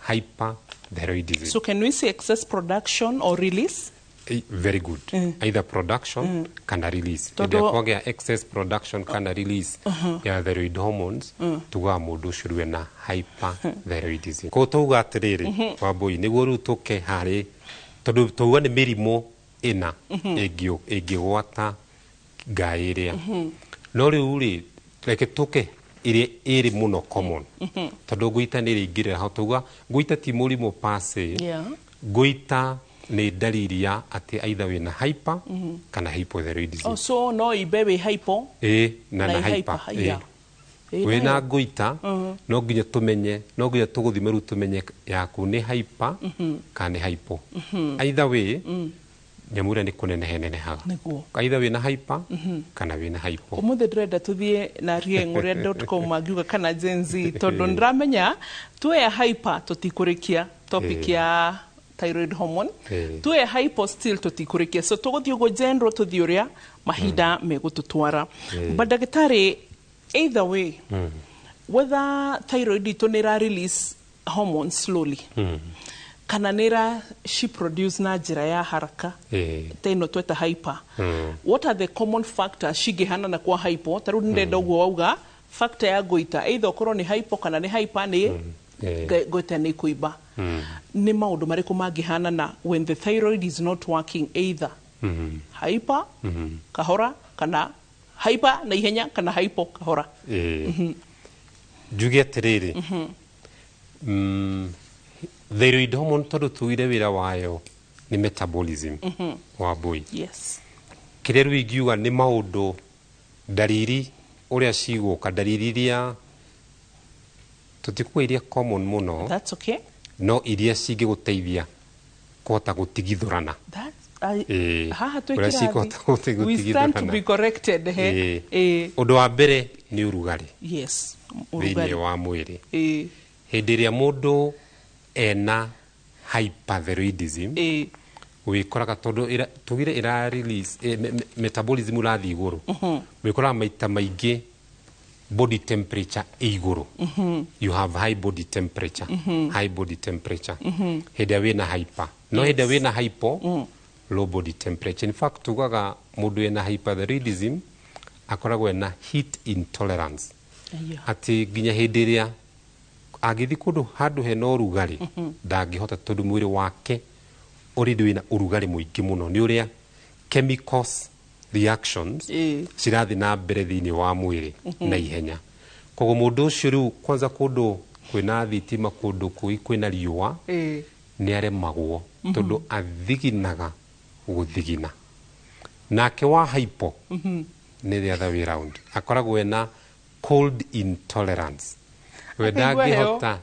hyperthyroidism.
So can we say excess production or release?
Very good. Either production kana release. Hĩndĩ ĩrĩa kwagĩa excess production kana release ya thyroid hormones, tugaga mũndũ ũcio rĩu ena hyperthyroidism. Koguo tauga atĩrĩrĩ, wambui, nĩguo rĩu tũke harĩ, tondũ tauga nĩ mĩrimũ ĩna ĩngĩgwata ngaĩ ĩrĩa. No rĩu rĩ, reke tũke ĩrĩa ĩrĩ mũno common, tondũ goiter nĩ ĩrĩingĩrĩra hau. Tauga goiter ti mũrimũ per se. Goiter nĩ ndariri ya atĩ either wĩna hyper kana hypothyroidism.
Oh, so no ibe wĩ hypo
Ĩĩ, na
na
na
hyper,
hyper.
Ĩĩ,
Wĩna
nayo.
goiter, no nginya tũmenye, no nginya tũgũthime rĩu tũmenye yaku nĩ hyper kana nĩ hypo. Either way, nyamũ ĩrĩa nĩ kũneneha ĩnenehaga. Either wĩna hyper kana wĩna hypo.
Ũmũthĩ ndĩrenda tũthiĩ na rieng ũrĩa .com mangiuga kana Gen Z, tondũ ndĩramenya tuoya hyper tũtikũrĩkia topic ya thyroid hormone, tuoya hypo still tũtikũrĩkia, so tũgũthiĩ ũguo general, tũthiĩ ũrĩa mahinda megũtũtwara. But ndagĩtarĩ, either way, whether thyroid itũ nĩ ĩra release hormones slowly kana nĩ ĩra she produce na njĩra ya haraka, ta ĩno tweta hyper, what are the common factors cingĩhanana kwa hypo? Ta rĩu nĩndenda ũguo wauga factor ya goiter, either ũkorwo nĩ hypo kana nĩ hyper, nĩ goiter nĩ kũimba. Nĩ maũndũ marĩkũ mangĩhanana when the thyroid is not working, either hyper kahora kana hyper na ihenya kana hypo kahora?
Njuge atĩrĩrĩ, Thyroid hormone tondũ tugire wĩra wayo nĩ metabolism wa mbũi. Kĩrĩa rĩu ingiuga nĩ maũndũ, ndariri ũrĩa cigũka, ndariri iria tũtikuga iria common mũno,
That's okay.
no iria cingĩgũteithia kũhota gũtigithũrana.
Haha twĩ
Ũrĩa
kĩrathi,
cikũhota
we stand to
gũtigithũrana.
be corrected, he.
Ũndũ wa mbere nĩ ũrugarĩ thĩinĩ
Ũrugarĩ.
wa mwĩrĩ. Hĩndĩ ĩrĩa mũndũ ena hyperthyroidism, wĩkoraga tondũ tugire ĩra release metabolism ũrathiĩ igũrũ, wĩkoraga maita maingĩ body temperature ĩ igũrũ. You have high body temperature, high body temperature hĩndĩ ĩrĩa wĩna hyper. No hĩndĩ ĩrĩa wĩna hypo, low body temperature. In fact, tugaga mũndũ wĩna hyperthyroidism akoragwo ena heat intolerance, atĩ nginya hĩndĩ ĩrĩa angĩthiĩ kũndũ handũ hena ũrugarĩ, ndangĩhota tondũ mwĩrĩ wake already wĩna ũrugarĩ mũingĩ mũno nĩ ũrĩa chemicals reactions cirathiĩ na mbere thĩinĩ wa mwĩrĩ na ihenya. Koguo mũndũ ũcio rĩu kwanza kũndũ kwĩna thitima, kũndũ kwĩna riũa, nĩ aremagwo tondũ athiginaga gũthigina. Nake wa hypo nĩ the other way round, akoragwo ena cold intolerance. We
Akaigua heho.
ndangĩhota,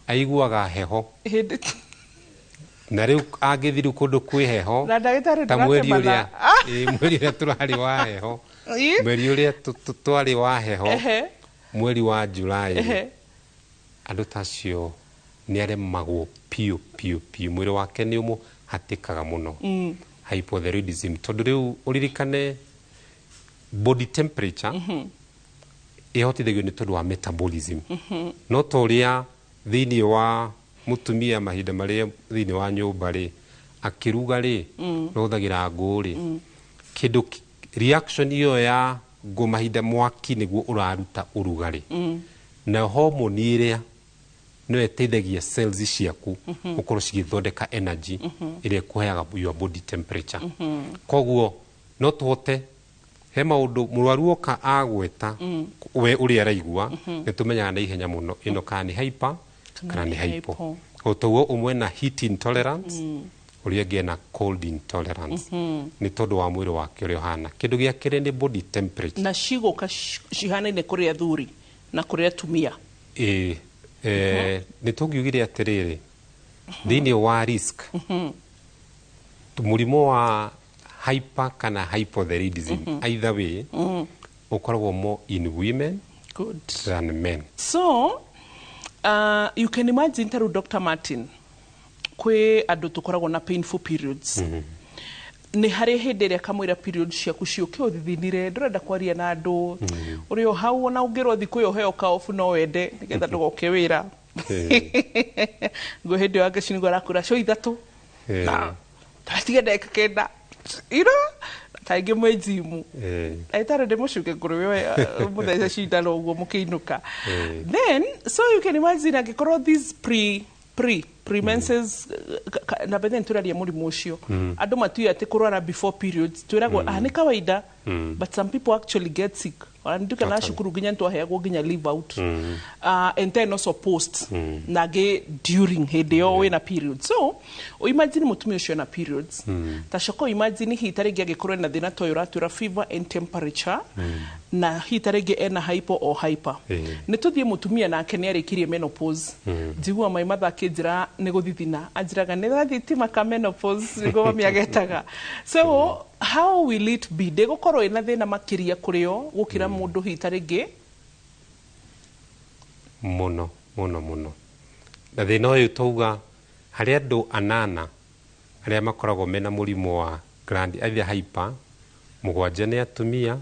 aiguaga heho.
Hĩndĩ
Na rĩu angĩthiĩ rĩu kũndũ kwĩ heho,
Na ndagĩtarĩ,
ta mweri
ndũrate
ũrĩa
mathaa.
Mweri ũrĩa tũrarĩ wa heho, mweri ũrĩa twarĩ wa heho, mweri wa July, andũ ta acio nĩ aremagwo piũ piũ piũ, mwĩrĩ wake nĩ ũmũhatĩkaga mũno. Hypothyroidism, tondũ rĩu ũririkane body temperature ĩhotithagio nĩ tondũ wa metabolism. No ta ũrĩa thĩinĩ wa mũtumia mahinda marĩa thĩinĩ wa nyũmba rĩ, akĩruga rĩ, nĩhũthagĩra ngũ rĩ, kĩndũ reaction ĩyo ya ngũ mahinda mwaki nĩguo ũraruta ũrugarĩ, na hormone ĩrĩa nĩyo ĩteithagia cells ciaku gũkorwo cigĩthondeka energy ĩrĩa ĩkũheaga your body temperature. Koguo no tũhote he maũndũ mũrwaru oka agweta we ũrĩa araigua, nĩ tũmenyaga na ihenya mũno ĩno kana nĩ hyper kana nĩ hypo.
Hypo.
O toguo ũmwe na heat intolerance, ũrĩa ũngĩ ena cold intolerance, nĩ tondũ wa mwĩrĩ wake ũrĩa ũhana. Kĩndũ gĩa kerĩ nĩ body temperature.
Na cigũka cihanaine kũrĩ athuri na kũrĩ atumia?
Ĩĩ, nĩ tũngiugire atĩrĩrĩ, thĩinĩ wa risk, mũrimũ wa hyper kana hypothyroidism, either way, ũkoragwo more in women than men.
So you can imagine ta rĩu, Dr. Martin, kwĩ andũ tũkoragwo na painful periods. Nĩ harĩ hĩndĩ ĩrĩa kamũira period ciaku ciũke ũthithinire, ndũrenda kwaria na andũ, ũrĩ o hau, ona ũngĩrwo thikũ ĩyo heo kaobu no wende nĩgetha ndũgoke wĩra. Ngo hĩndĩ ĩyo angeci nĩguo arakũra cio 3 na tatige ndagĩka 9 kaingĩ mwĩ njimu. Ndagĩtarĩ, ndĩmũcuke ngũrwe mũthece cindano ũguo mũkĩinũka. Then so you can imagine angĩkorwo this pre menses na bethe tũraria mũrimũ ũcio, andũ matuĩ atĩ kũrwara before periods twĩragwo ah nĩ kawaida, but some people actually get sick. Ona nduka na cukuru nginya nĩtwaheagwo nginya leave out, and then also post na ngĩ during hĩndĩ ĩyo wĩna period. So imagine mũtumia ũcio na periods, ta coka imagine hihi ta rĩngĩ angĩkorwo ena thĩna ta ũyũ ũratwĩra, fever and temperature, na hihi ta rĩngĩ ena hypo or hyper. Nĩ tũthiĩ mũtumia nake nĩ arĩkirie menopause. Njiguaga mai mathaa akĩnjĩra nĩ gũthithina, anjĩraga nĩ gathitima ka menopause nĩguo mami agetaga. So how will it be? Ndĩgũkorwo ĩna thĩna makĩria kũrĩ o gũkĩra mũndũ hihi ta rĩngĩ?
Mũno mũno mũno. Na thĩna ũyũ tauga harĩ andũ anana arĩa makoragwo mena mũrimũ wa gland either hyper, 7 nĩ atumia,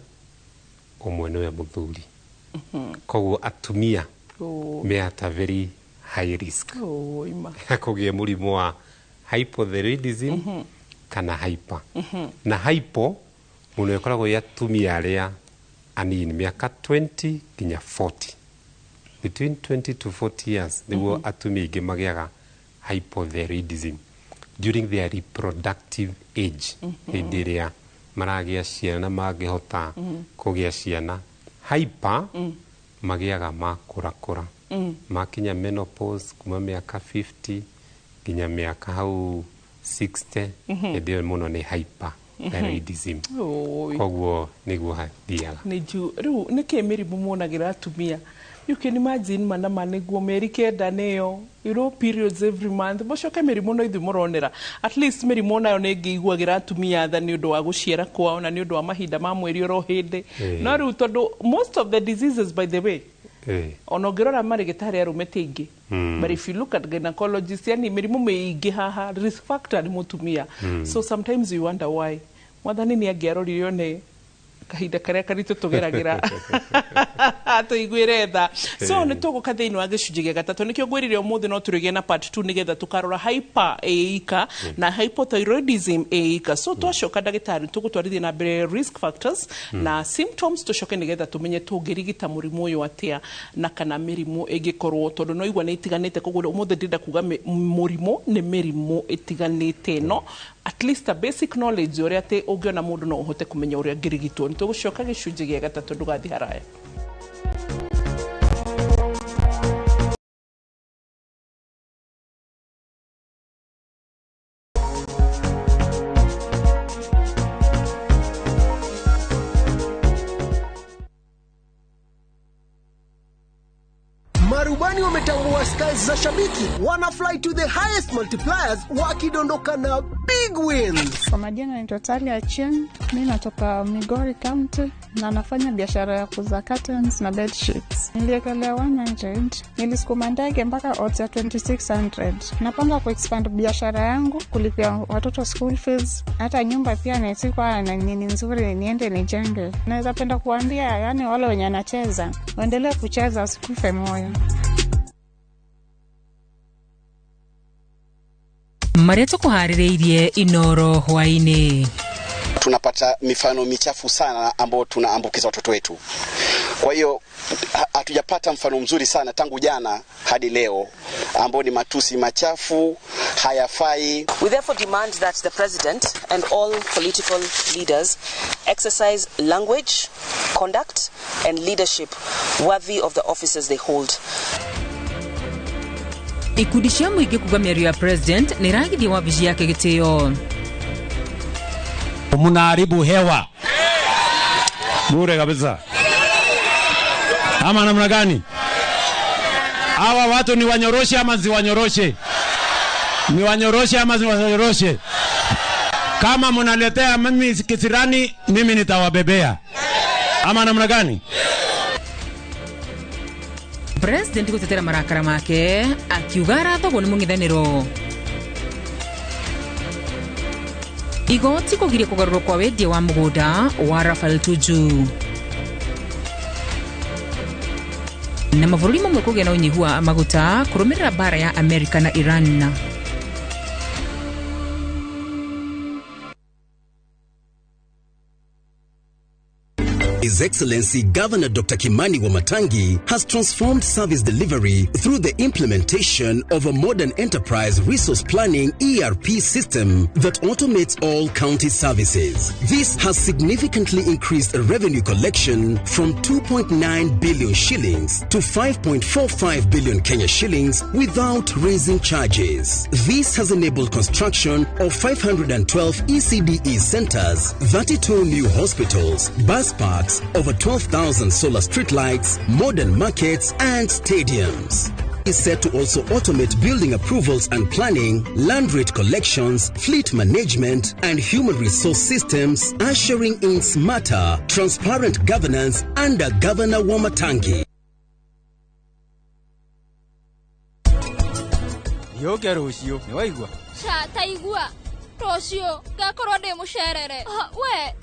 ũmwe nĩwe mũthuri. Koguo atumia me at a very high risk
Oh, ima.
ya kũgĩa mũrimũ wa hypothyroidism kana hyper. Na hypo mũno ĩkoragwo ĩ atumia arĩa anini, mĩaka 20 nginya 40, between 20 to 40 years nĩguo atumia aingĩ magĩaga hypothyroidism during their reproductive age, hĩndĩ ĩrĩa maragĩa ciana na mangĩhota kũgĩa ciana. Hyper magĩaga makũrakũra. Makinya menopause kuma mĩaka 50 nginya mĩaka hau 60, hĩndĩ ĩyo mũno nĩ hyperthyroidism.
Oi.
Koguo nĩguo hathiaga.
Nĩ nju rĩu nĩkĩ mĩrimũ muonagĩra atumia? You can imagine mana ma nĩguo mĩeri 9 nĩyo, periods every month, mũcoke mĩrimũ no ithuĩ mũronera. At least mĩrimũ nayo nĩ ĩngĩiguagĩra atumia tha nĩ ũndũ wa gũciara kwao na nĩ ũndũ wa mahinda ma mweri oro hĩndĩ. No rĩu tondũ most of the diseases, by the way, ona ũngĩrora marĩgĩtarĩ arũme ti aingĩ, but if you look at gynecologist, yani mĩrimũ mĩingĩ haha risk factor nĩ mũtumia. So sometimes you wonder why mwathani nĩ angĩarorire one kahinda karĩa karitũ tũgeragĩra tũiguĩre tha. So nĩ tũgũka thĩinĩ wa gĩcunjĩ gĩa gatatũ. Nĩkĩo ngwĩrire ũmũthĩ no tũrĩgĩe na part 2 nĩgetha tũkarora hyper ĩika na hypothyroidism ĩika. So twacoka, ndagĩtarĩ, tũgũtwarithia na mbere risk factors na symptoms, tũcoke nĩgetha tũmenye tũngĩrigita mũrimũ ũyũ atĩa na kana mĩrimũ ĩngĩkorwo, tondũ no igua nĩ itiganĩte. Koguo ũmũthĩ ndĩrenda kuga mũrimũ nĩ mĩrimũ ĩtiganĩte, no at least a basic knowledge ũrĩa atĩ ũngĩona mũndũ no ũhote kũmenya ũrĩa angĩrigitwo. Nĩ tũgũcoka gĩcunjĩ gĩa gatatũ, ndũgathiĩ haraya.
Marubani wametambua styles za shabiki, wana fly to the highest multipliers wakidondoka na big wins.
Kwa majina naitwa Talia Achieng, mi natoka Migori County na nafanya biashara ya kuuza curtains na bed sheets. Niliekelea 100, nilisukuma ndege mpaka odds ya 2600. Napanga kuexpand biashara yangu, kulipia watoto school fees, hata nyumba pia nisikuwa na nini nzuri niende nijenge. Naweza penda kuambia yani wale wenye anacheza, waendelee kucheza, wasikufe moyo.
Marĩa tũkũharĩrĩirie Inoro hwaĩ-inĩ.
Tunapata mifano michafu sana ambao tunaambukiza watoto wetu. Kwa hiyo hatujapata mfano mzuri sana tangu jana hadi leo ambao ni matusi machafu, hayafai.
We therefore demand that the president and all political leaders exercise language, conduct and leadership worthy of the offices they hold.
Ikundi cia mũingĩ kuga mĩario ya president nĩ ĩragithia wabici yake gĩtĩo.
Mnaharibu hewa bure kabisa, ama namna gani? Hawa watu ni wanyoroshe ama ziwanyoroshe? Ni wanyoroshe ama ziwanyoroshe? Kama mnaletea mimi kisirani, mimi nitawabebea, ama namna gani?
President gũtetera marakara make akiuga arathogwo nĩ mũng'ethanĩro. Igoti kũgiria kũgarũrwo kwa wendia wa mũgũnda wa Rafael Tuju. Na mabũrũri mamwe kũgĩa na ũnyihu wa maguta kũrũmĩrĩra mbara ya Amerika na Iran.
His Excellency Governor Dr. Kimani Wamatangi has transformed service delivery through the implementation of a modern enterprise resource planning ERP system that automates all county services. This has significantly increased revenue collection from 2.9 billion shillings to 5.45 billion Kenya shillings without raising charges. This has enabled construction of 512 ECDE centers, 32 new hospitals, bus parks, over 12,000 solar streetlights, modern markets and stadiums. Is set to also automate building approvals and planning, land rate collections, fleet management, and human resource systems, ushering in smarter, transparent governance under Governor Wamatangi.
Yũke rũciũ, nĩ waigua?
Ca taigua rũciũ ngakorwo ndĩ mũcerere. We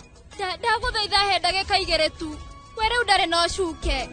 ndagũthaitha he ndagĩka 2 tu, we rĩu ndarĩ na ũcuke.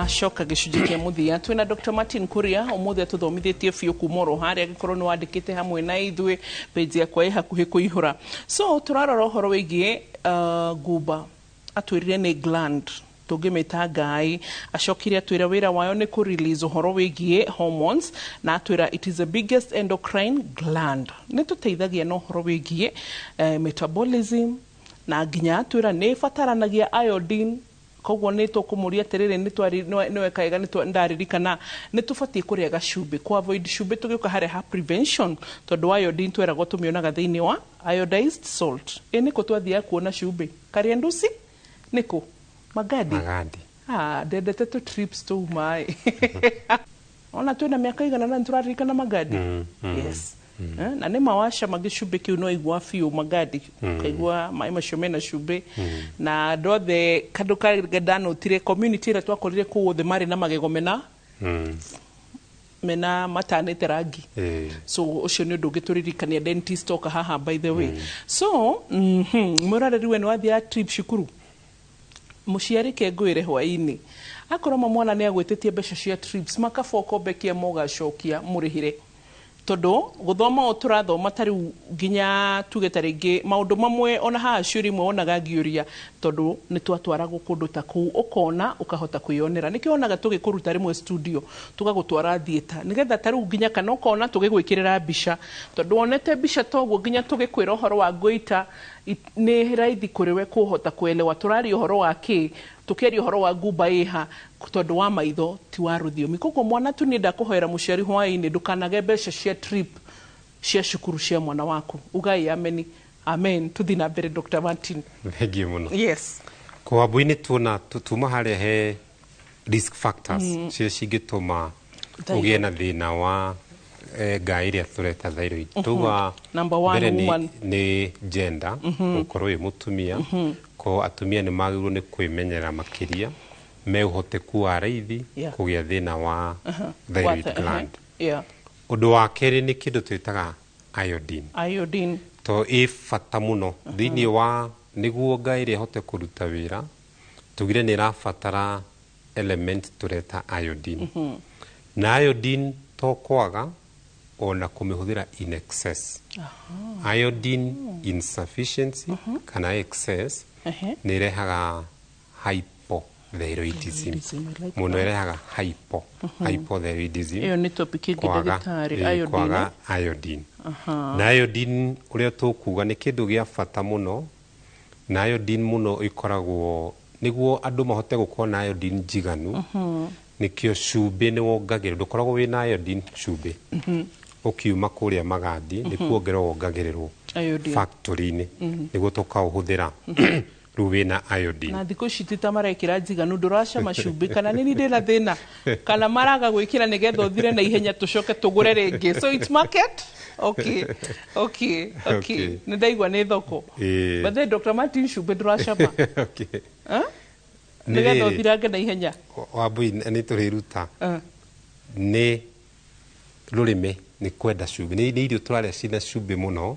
Twacoka gĩcunjĩ kĩa mũthia twĩna Dr. Martin Kuria ũmũthĩ atũthomithĩtie biũ kuma oro harĩa angĩkorwo nĩ wandĩkĩte hamwe na ithuĩ page yakwa ĩ hakuhĩ kũihũra. So tũrarora ũhoro wĩgiĩ ngumba, atwĩrire nĩ gland tũngĩmĩta ngai, acokire atwĩra wĩra wayo nĩ kũ release ũhoro wĩgiĩ hormones, na atwĩra it is the biggest endocrine gland, nĩ tũteithagia na ũhoro wĩgiĩ metabolism, na nginya atwĩra nĩ ĩbataranagia iodine. Koguo nĩ tũkũmũria atĩrĩrĩ, nĩ weka wega nĩ ndaririkana nĩ tũbatiĩ kũrĩa gacumbĩ, ku avoid cumbĩ tũgĩũka harĩa ha prevention, tondũ iodine tweragwo tũmĩonaga thĩinĩ wa iodized salt. Ĩ nĩkũ twathiaga kuona cumbĩ? Kariandusi nĩkũ? Magadi?
Magadi.
Ah, ndendete tũ trips tũu maĩ ona twĩna mĩaka igana na nĩtũraririkana Magadi. Yes. Na nĩ mawacama gĩcumbĩ kĩu no igua biũ Magadi, ũkaigua maĩ macio mena cumbĩ. Na andũ othe kandũ ka ndanotire community ĩrĩa twakorire kũu othe marĩ na magego mena mena matanĩte rangi. So ũcio nĩ ũndũ ũngĩ tũririkania dentist oka haha, by the way. So mwĩroreri, we nĩ wathiaga trip cukuru? Mũciari ke ngwĩre hwaĩ-inĩ akorwo ma mwana nĩ agwĩtĩtie mbeca cia trips, makaba ũkombe kĩama ũgacokia mũrĩhĩre, tondũ gũthoma o tũrathoma ta rĩu nginya tuge ta rĩngĩ maũndũ mamwe ona haha ciũria imwe wonaga ngĩũria tondũ nĩ twatwaragwo kũndũ ta kũu, ũkona ũkahota kwĩyonera. Nĩkĩo wonaga tũgĩkũruta rĩmwe studio tũgagũtwara theatre, nĩgetha ta rĩu nginya kana ũkona tũgĩgwĩkĩrĩra mbica, tondũ wonete mbica toguo nginya tũgĩkwĩra ũhoro wa ngũita nĩ raithi kũrĩ we kũhota kuelewa tũraria ũhoro wa kĩ, tũkĩaria ũhoro wa ngumba ĩha, tondũ wa maitho ti wa rũthiomi. Koguo mwana tu niĩ ndakũhoera mũciari hwaĩ-inĩ ndũkanage mbeca cia trip cia cukuru cia mwana waku. Ugai ameni. Amen. Tuthi na mbere, Dr. Martin.
Thengiũ mũno.
Yes.
Kũwambui-inĩ tuona tuma harĩa he risk factors ciria cingĩtũma
Thyroid.
ũgĩe na thĩna wa ngai ĩrĩa tũreta thyroid. Tuga
Number one,
mbere nĩ,
woman.
Nĩ gender, gũkorwo wĩ mũtumia. Ko atumia nĩ magĩrĩirwo nĩ kwĩmenyerera makĩria me ũhoteku wa raithi kũgĩa thĩna wa thyroid gland. Ũndũ wa kerĩ nĩ kĩndũ twĩtaga iodine.
Iodine.
To ĩ bata mũno thĩinĩ wa nĩguo ngai ĩrĩa ĩhote kũruta wĩra, tugire nĩ ĩrabatara element tũreta iodine. Na iodine to kwaga ona kũmĩhũthĩra in excess, iodine insufficiency kana excess nĩ ĩrehaga hypothyroidism.
Thyroidism, I like
mũno
that.
Ĩrehaga hypo hypothyroidism.
Ĩyo nĩ topic ĩngĩ, ndagĩtarĩ, iodine.
Kwaga iodine. Na iodine ũrĩa tũkuga nĩ kĩndũ gĩa bata mũno, na iodine mũno ĩkoragwo nĩguo andũ mahote gũkorwo na iodine njiganu, nĩkĩo cumbĩ nĩ wongagĩrĩrwo. Ndũkoragwo wĩna iodine cumbĩ ũkiuma kũrĩa magandi, nĩ kuongererwo wongagĩrĩrwo
Iodine.
factory-inĩ nĩguo tũkaũhũthĩra rĩu wĩna iodine.
Na thikũ ici ti ta marekĩra njiganu, ndũracama cumbĩ kana nĩ ndĩna thĩna kana maraga gwĩkĩra nĩgetha ũthire na ihenya tũcoke tũgũre rĩngĩ. So it's market. Okay. Nĩ ndaigua nĩ thoko. But then, Dr. Martin, cumbĩ ndũracama. Eh?
Nĩ
nĩgetha
rĩrĩ,
ũthirange na ihenya.
Wambui, nĩ tũrĩruta nĩ rũrĩmĩ nĩ kwenda cumbĩ, nĩ irio tũrarĩa cina cumbĩ mũno,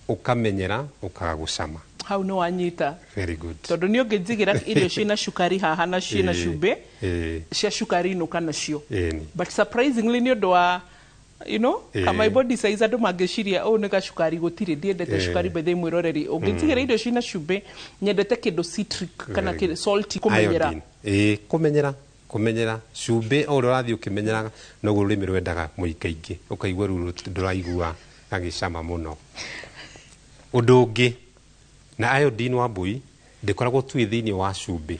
ũkamenyera ũkaga gũcama.
Hau nĩ wanyita.
Very good.
Tondũ nĩ ũngĩnjigĩra irio ciĩna cukari haha na ciĩna cumbĩ, cia cukari inũka nacio. But surprisingly, nĩ ũndũ wa ka my body size, andũ mangĩciria ũũ nĩ gacukari, gũtirĩ. Ndiendete cukari. By the way, mwĩroreri, ũngĩnjigĩra irio ciĩna cumbĩ, nyendete kĩndũ citric kana
Very
kĩndũ salty, kũmenyera.
Iodine. Ĩĩ, kũmenyera cumbĩ, o ũrĩa ũrathiĩ ũkĩmenyeraga noguo rũrĩmĩ rwendaga mũikaingĩ, ũkaigua rĩu ndũraigua gagĩcama mũno. Ũndũ ũngĩ na iodine, Wambui, ndĩkoragwo tu ĩ thĩinĩ wa cumbĩ.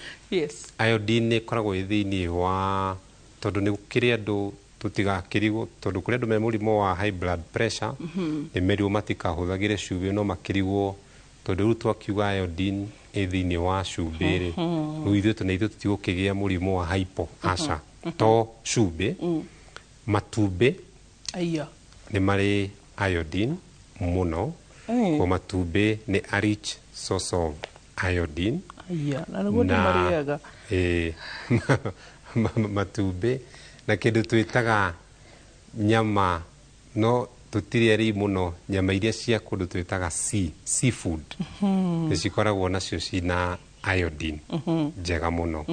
Iodine nĩ ĩkoragwo ĩ thĩinĩ wa, tondũ nĩ kũrĩ andũ, tũtigakĩrigwo, tondũ kũrĩ andũ me mũrimũ wa high blood pressure, nĩ merirwo matikahũthagĩre cumbĩ, no makĩrigwo tondũ rĩu twakiuga iodine ĩ thĩinĩ wa cumbĩ rĩ, rĩu ithuĩ tuna ithuĩ tũtigũkĩgĩa mũrimũ wa hypo? Aca, to cumbĩ. Matumbĩ
Aya.
nĩ marĩ iodine mũno. Ko matumbĩ nĩ a rich source of iodine.
Aya, na nĩguo ndĩmarĩaga.
Ĩĩ, matumbĩ na kĩndũ twĩtaga nyama, no tũtirĩ arĩi mũno nyama iria cia kũndũ twĩtaga seafood, nĩ cikoragwo nacio cina iodine njega mũno.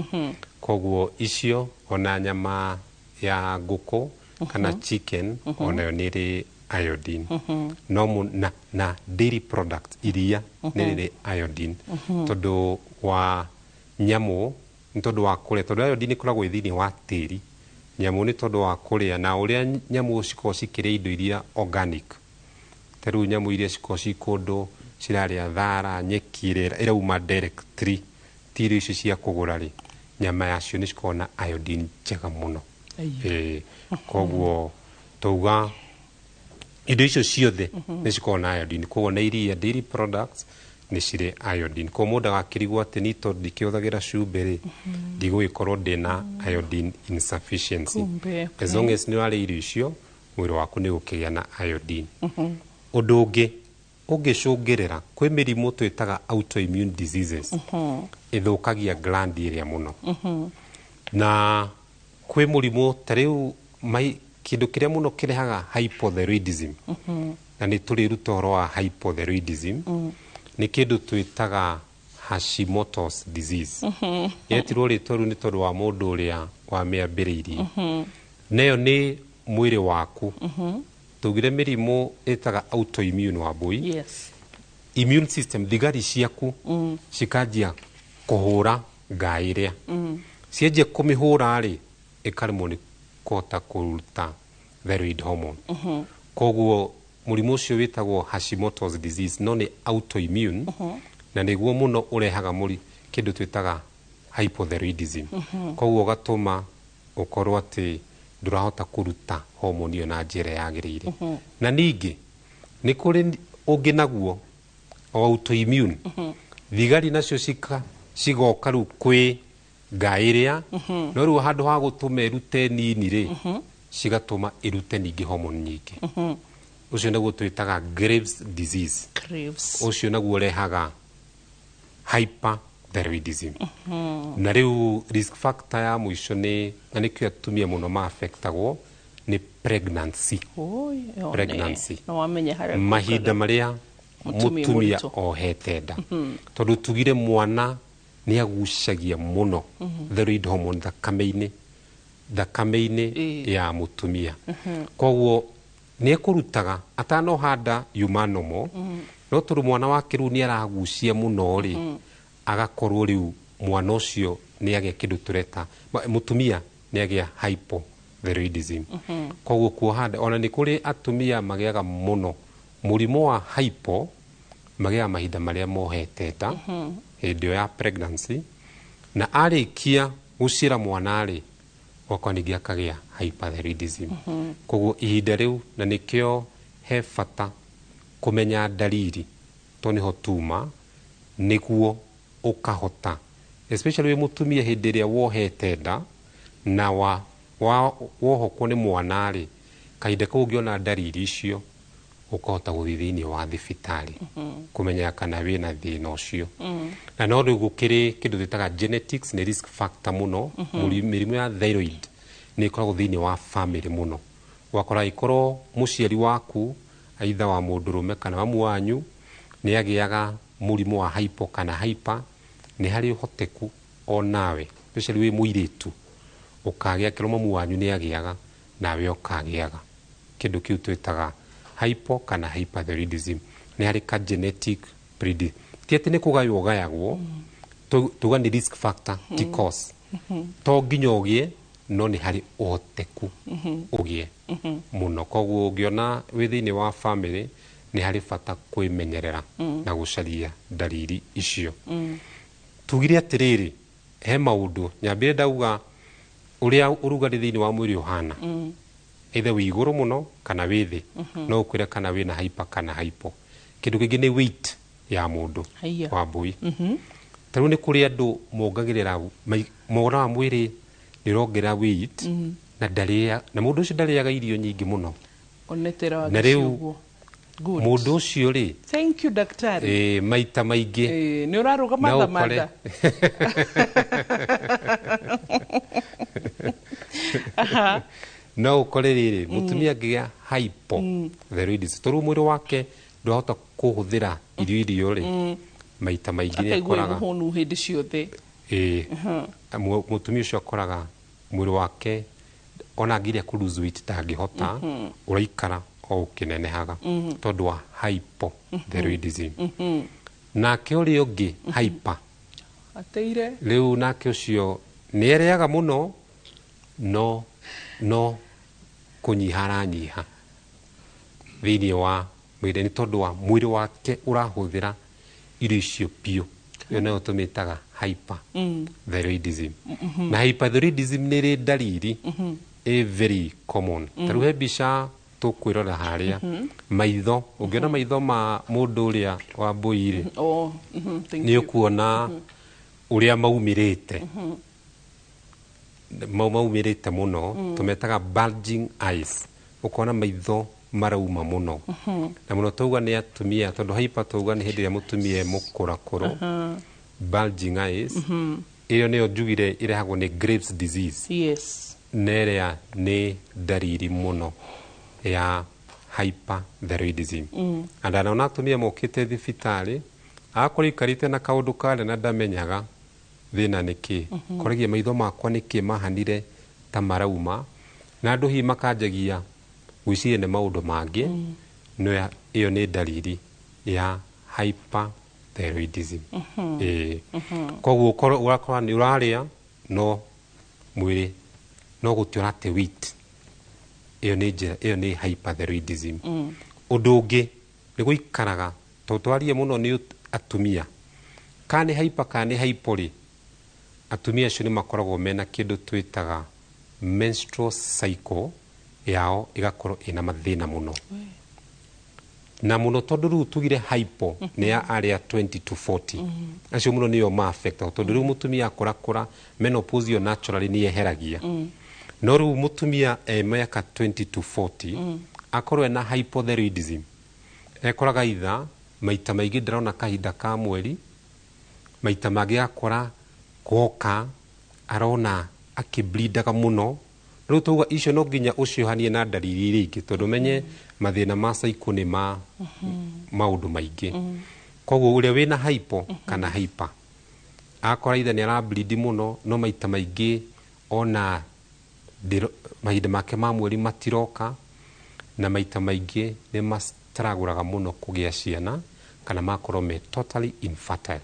Koguo icio ona nyama ya ngũkũ kana chicken onayo nĩ ĩrĩ iodine. No na dairy product iria nĩ rĩrĩ iodine tondũ wa nyamũ, nĩ tondũ wa kũrĩa, tondũ iodine ĩkoragwo ĩ thĩinĩ wa tĩri. Nyamũ nĩ tondũ wa kũrĩa na ũrĩa nyamũ cikoragwo cikĩrĩa indo iria organic, ta rĩu nyamũ iria cikoragwo ci kũndũ cirarĩa thara, nyeki ĩrĩa ĩrauma directly, ti irio icio cia kũgũra rĩ, nyama yacio nĩ cikoragwo na iodine njega mũno. Ĩĩ, koguo tauga indo icio ciothe nĩ cikoragwo na iodine. Koguo na iria, dairy products nĩ cirĩ iodine. Koguo mũndũ agakĩrigwo atĩ ni tondũ ndikĩhũthagĩra cumbĩ rĩ, ndigũgĩkorwo ndĩna iodine insufficiency.
Kumbe,
as long as nĩ ũrarĩa irio icio, mwĩrĩ waku nĩ ũgũkĩgĩa na iodine. Ũndũ ũngĩ ũngĩcũngĩrĩra, kwĩ mĩrimũ twĩtaga autoimmune diseases, ĩthũkagia gland ĩrĩa mũno. Na kwĩ mũrimũ ta rĩu kĩndũ kĩrĩa mũno kĩrehaga hypothyroidism, na nĩ tũrĩruta ũhoro wa hypothyroidism, nĩ kĩndũ twĩtaga Hashimoto's disease. Yetirwo rĩtwa rĩu nĩ tondũ wa mũndũ ũrĩa wamĩambĩrĩirie. Nayo nĩ mwĩrĩ waku, tugire mĩrimũ ĩtaga autoimmune wa mbũi. Immune system, thigari ciaku cikanjia kũhũra ngai ĩrĩa, cianjia kũmĩhũra rĩ, ĩkaremwo nĩ kũhota kũruta thyroid hormone. Koguo mũrimũ ũcio wĩtagwo Hashimoto's disease, no nĩ autoimmune, na nĩguo mũno ũrehaga kĩndũ twĩtaga hypothyroidism. Koguo ũgatũma ũkorwo atĩ ndũrahota kũruta hormone ĩyo na njĩra yagĩrĩire. Na ningĩ nĩ kũrĩ ũngĩ naguo o autoimmune, thigari nacio cigoka rĩu kwĩ ngai ĩrĩa, no rĩu handũ ha gũtũma ĩrute nini rĩ, cigatũma ĩrute ningĩ hormone nyingĩ. Ũcio naguo twĩtaga Graves disease.
Graves.
Ũcio naguo ũrehaga hyperthyroidism. Na rĩu risk factor ya mũico nĩ, na nĩkĩo atumia mũno ma-affectagwo, nĩ pregnancy.
Oi, yo,
Pregnancy.
nĩ wamenya harĩa
mahinda marĩa
mũtumia
mũtumia
mũritũ.
ohete nda, tondũ tugire mwana nĩ agucagia mũno thyroid hormone thakame-inĩ ya mũtumia. Koguo nĩ ekũrutaga atanoha nda yuma normal, no tondũ mwana wake rĩu nĩ aragucia mũno rĩ, agakorwo rĩu mwana ũcio nĩ agĩa kĩndũ tũreta mũtumia nĩ agĩa hypothyroidism. Koguo kuoha nda, ona nĩ kũrĩ atumia magĩaga mũno mũrimũ wa hypo, magĩaga mahinda marĩa mohete nda, hĩndĩ ĩyo ya pregnancy, na arĩkia gũciara mwana rĩ, wakwa ningĩ akagĩa hyperthyroidism. Koguo ihinda rĩu, na nĩkĩo he bata kũmenya ndariri, to nĩho tuma nĩguo ũkahota, especially wĩ mũtumia hĩndĩ ĩrĩa wohete nda na wohokwo nĩ mwana rĩ, kahinda kau ũngĩona ndariri icio, ũkahota gũthiĩ thĩinĩ wa thibitarĩ kũmenya kana wĩna thĩna ũcio. Na no rĩu gũkĩrĩ kĩndũ twĩtaga genetics, nĩ risk factor mũno. Mĩrimũ ya thyroid nĩ ĩkoragwo thĩinĩ wa family mũno, ũgakora ĩkorwo mũciari waku aitha wa mũndũrũme kana mamu wanyu nĩ agĩaga mũrimũ wa hypo kana hyper, nĩ harĩ ũhoteku onawe especially wĩ mũirĩtu ũkagĩa, kĩrwo mamu wanyu nĩ agĩaga nawe ũkagĩaga kĩndũ kĩu twĩtaga hypo kana hyperthyroidism. Nĩ harĩ ka genetic ti atĩ nĩ kũgaywo ũgayagwo, tuga nĩ risk factor ti cause, to nginya ũgĩe, no nĩ harĩ ũhoteku ũgĩe mũno. Koguo ũngĩona wĩ thĩinĩ wa family, nĩ harĩ bata kwĩmenyerera na gũcaria ndariri icio. Tugire atĩrĩrĩ, he maũndũ nyambire ndauga ũrĩa ũrugarĩ thĩinĩ wa mwĩrĩ ũhana, either wĩ igũrũ mũno kana wĩ thĩ, no ũkwĩre kana wĩna hyper kana hypo. Kĩndũ kĩngĩ nĩ weight ya mũndũ wa mbũi. Ta rĩu nĩ kũrĩ andũ mongagĩrĩra moraga mwĩrĩ nĩ ũrongerera weight, na ndarĩa, na mũndũ ũcio ndarĩaga irio nyingĩ mũno.
Onetera wa
Na rĩu
gĩciũguo. Good.
Mũndũ ũcio rĩ,
Thank you, daktari.
Maita maingĩ
Nĩ ũrarũgama
no
thamanda.
No ũkore rĩrĩ mũtumia angĩgĩa hypothyroidism, tondũ mwĩrĩ wake ndũrahota kũhũthĩra irio irio rĩ, Maita maingĩ nĩ
Akaigua
akoraga
mũhũnu hĩndĩ ciothe.
Ĩĩ. Mũtumia ũcio akoraga mwĩrĩ wake ona angĩgeria kũ lose weight ndangĩhota, ũraikara o ũkĩnenehaga tondũ wa hypothyroidism. Nake ũrĩa ũngĩ hyper
Ateire.
Rĩu nake ũcio nĩ arĩaga mũno no kũnyiha aranyiha thĩinĩ wa mwĩrĩ nĩ tondũ wa mwĩrĩ wake ũrahũthĩra irio icio biũ. Ĩyo nayo tũmĩtaga hyperthyroidism. Na hyperthyroidism nĩ ĩrĩ ndariri ĩ very common. Ta rĩu he mbica tũkwĩrora harĩa, maitho. Ũngĩona maitho ma mũndũ ũrĩa wa mbũi rĩ,
Oh, thank
nĩ
you.
ũkuona ũrĩa maumĩrĩte, maumĩrĩte mũno. Tũmetaga bulging eyes, ũkona maitho marauma mũno. Na mũno tauga nĩ atumia, tondũ hyper tauga nĩ hĩndĩ ĩrĩa mũtumia e mũkũrakũrũ. Bulging eyes ĩyo nĩyo njugire ĩrehagwo nĩ Graves disease. Na ĩrĩa nĩ ndariri mũno ya hyperthyroidism. Na ndanona atumia mokĩte thibitarĩ, agakorwo aikarĩte na kaũndũ karĩa na ndamenyaga thĩna nĩ kĩ. Koragia maitho makwa nĩ kĩ mahanire ta marauma, na andũ hihi makanjagia gwĩciria nĩ maũndũ mangĩ. No ĩyo nĩ ndariri ya hyperthyroidism. Ĩĩ. Koguo ũkorwo ũgakora nĩ ũrarĩa no mwĩrĩ no gũti ũrate weight, ĩyo nĩ njĩra ĩyo nĩ hyperthyroidism. Ũndũ ũngĩ nĩ gũikaraga, tondũ twarie mũno nĩ atumia, kana nĩ hyper kana nĩ hypo rĩ, atumia acio nĩ makoragwo mena kĩndũ twĩtaga menstrual cycle yao ĩgakorwo ĩna mathĩna mũno na mũno, tondũ rĩu tugire hypo nĩ ya arĩa 20 to 40. Acio mũno nĩo ma affect, tondũ rĩu mũtumia akũrakũra menopause ĩyo naturally nĩ yeheragia. No rĩu mũtumia e mĩaka 20 to 40 akorwo ena hypothyroidism, ekoraga itha maita maingĩ ndĩrona kahinda ka mweri, maita mangĩ akora goka arona akĩblindaga mũno. Rĩu tauga icio no nginya ũciohanie na ndariri iria ingĩ, tondũ menye mathĩna ma cycle nĩ ma maũndũ maingĩ. Koguo ũrĩa wĩna hypo kana hyper akora ithe nĩ arableed mũno, no maita maingĩ ona mahinda make ma mweri matiroka, na maita maingĩ nĩ mastragũraga mũno kũgĩa ciana kana makorwo me totally infertile.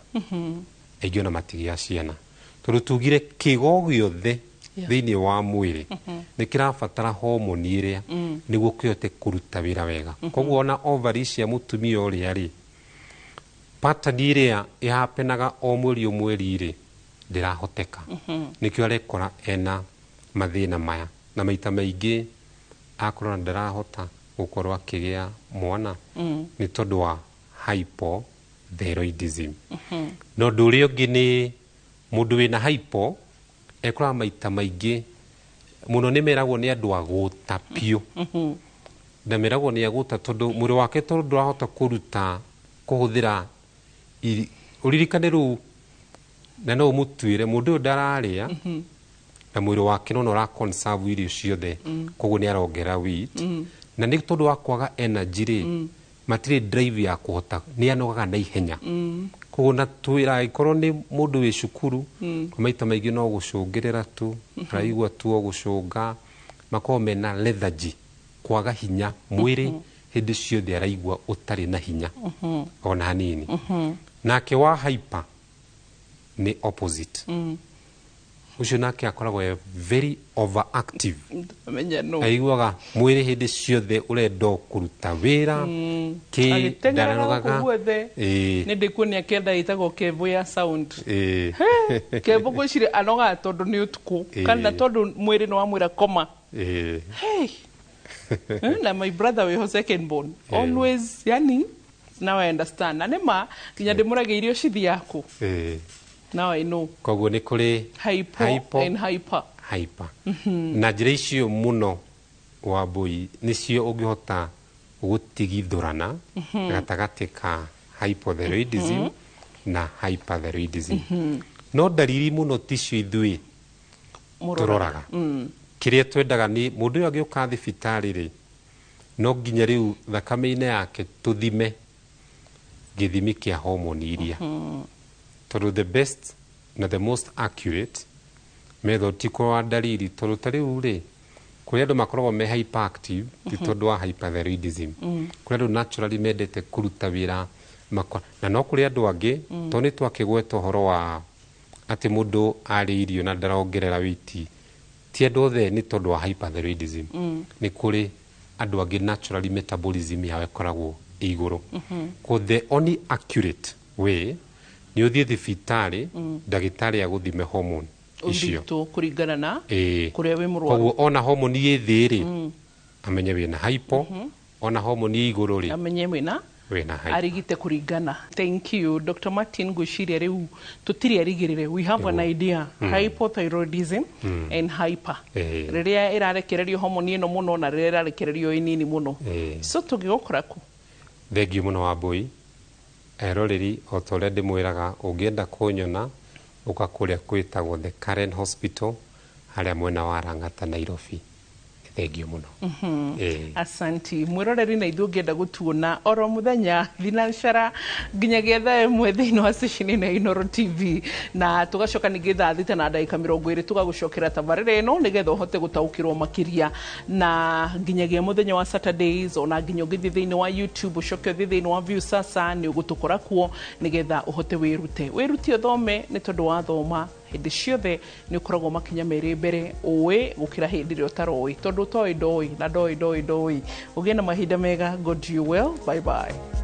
Aingĩ ona matigĩa ciana, tondũ tugire kĩgo gĩothe thĩinĩ wa mwĩrĩ nĩ kĩrabatara homoni ĩrĩa nĩguo kĩhote kũruta wĩra wega. Koguo ona ovary cia mũtumia ũrĩa rĩ, pattern ĩrĩa ĩhapenaga o mweri o mweri rĩ, ndĩrahoteka. Nĩkĩo arekora ena mathĩna maya, na maita maingĩ akorwo na ndarahota gũkorwo akĩgĩa mwana nĩ tondũ wa hypothyroidism. Na ũndũ ũrĩa ũngĩ nĩ mũndũ wĩna hypo ekoraga maita maingĩ mũno nĩ meragwo nĩ andũ agũta biũ. Na meragwo nĩ agũta tondũ mwĩrĩ wake tondũ ndũrahota kũruta kũhũthĩra ũririkane rĩu, na no ũmũtuĩre mũndũ ũyũ ndararĩa na mwĩrĩ wake no ũra conserve irio ciothe. Koguo nĩ arongerera weight. Na nĩ tondũ wa kwaga energy rĩ, matirĩ drive ya kũhota, nĩ anogaga na ihenya. Koguo na twĩra angĩkorwo nĩ mũndũ wĩ cukuru, maita maingĩ no gũcũngĩrĩra tu, araigua tu o gũcũnga, makoragwo mena lethargy, kwaga hinya mwĩrĩ hĩndĩ ciothe, araigua ũtarĩ na hinya ona hanini. Nake wa hyper nĩ opposite. Ũcio nake akoragwo e very overactive.
Amenya no.
Aiguaga mwĩrĩ hĩndĩ ciothe ũrenda o kũruta wĩra kĩ
Agĩteng'era
ndaranogaga.
gũkũ guothe. Nĩ ndĩkuonia kenda ĩtagwo Kevo ya sound. Kevo gwĩciria anogaga tondũ nĩ ũtukũ kana tondũ mwĩrĩ nĩ wamwĩra koma. Hey. Na my brother wĩho second born always, yani now I understand, na nĩma nginya ndĩmũragia irio cithiaku. Now I know.
Koguo nĩ kũrĩ
hypo,
hypo
and hyper.
Hyper. Na njĩra icio mũno wa mbũi nĩcio ũngĩhota gũtigithũrana gatagatĩ ka hypothyroidism na hyperthyroidism. No ndariri mũno ticio ithuĩ tũroraga. Kĩrĩa twendaga nĩ mũndũ ũyũ agĩũka thibitarĩ rĩ, no nginya rĩu thakame-inĩ yake tũthime Gĩthimi kĩa hormone iria, tondũ the best na the most accurate method ti kũrora ndariri, tondũ ta rĩu rĩ, kũrĩ andũ makoragwo me hyperactive ti tondũ wa hyperthyroidism. Kũrĩ andũ naturally mendete kũruta wĩra na no kũrĩ andũ angĩ, tondũ nĩ twakĩgweta ũhoro wa atĩ mũndũ arĩ irio na ndarongerera weight, ti andũ othe nĩ tondũ wa hyperthyroidism. Nĩ kũrĩ andũ angĩ naturally metabolism yao ĩkoragwo ĩ igũrũ. Ko the only accurate way nĩ ũthiĩ thibitarĩ, ndagĩtarĩ agũthime hormone icio.
Ũritũ kũringana na kũrĩa wĩ mũrwaru.
Koguo ona hormone ĩ thĩ rĩ, amenye wĩna hypo, ona hormone ĩ igũrũ rĩ,
amenye wĩna
wĩna hypo.
Arigite kũringana. Thank you, Dr. Martin. Ngwĩciria rĩu tũtirĩ arigĩrĩre, we have an idea, hypothyroidism and hyper, rĩrĩa ĩrarekererio hormone ĩno mũno na rĩrĩa ĩrarekererio ĩnini mũno. So tũngĩgũkora kũ?
Thengiũ mũno Wambũi. Eroreri, o ta ũrĩa ndĩmwĩraga, ũngĩenda kũnyona, ũka kũrĩa kwĩtagwo The Karen Hospital, harĩa mwena wa Lang'ata, Nairobi. Thengiũ mũno.
Asanti, mwĩroreri. Na ithuĩ ũngĩenda gũtuona oro mũthenya thinacara nginyagia thaa 1 thĩinĩ wa station ĩno ya Inooro TV, na tũgacoka ningĩ thaa 6 na ndagĩka 20 tũgagũcokera tabarĩra ĩno nĩgetha ũhote gũtaũkĩrwo makĩria, na nginyagia mũthenya wa Saturdays, ona nginya ũngĩthiĩ thĩinĩ wa YouTube, ũcoke ũthiĩ thĩinĩ wa Viusasa, nĩ ũgũtũkora kuo nĩgetha ũhote wĩrute, wĩrute, ũthome, nĩ tondũ wathoma hĩndĩ ciothe nĩ ũkoragwo makinya merĩ mbere ũĩ gũkĩra hĩndĩ ĩrĩa ũtaroĩ, tondũ ũtoĩ ndoĩ na ndoĩ ndoĩ ndoĩ. Ũgĩe na mahinda mega. God you well. Bye bye.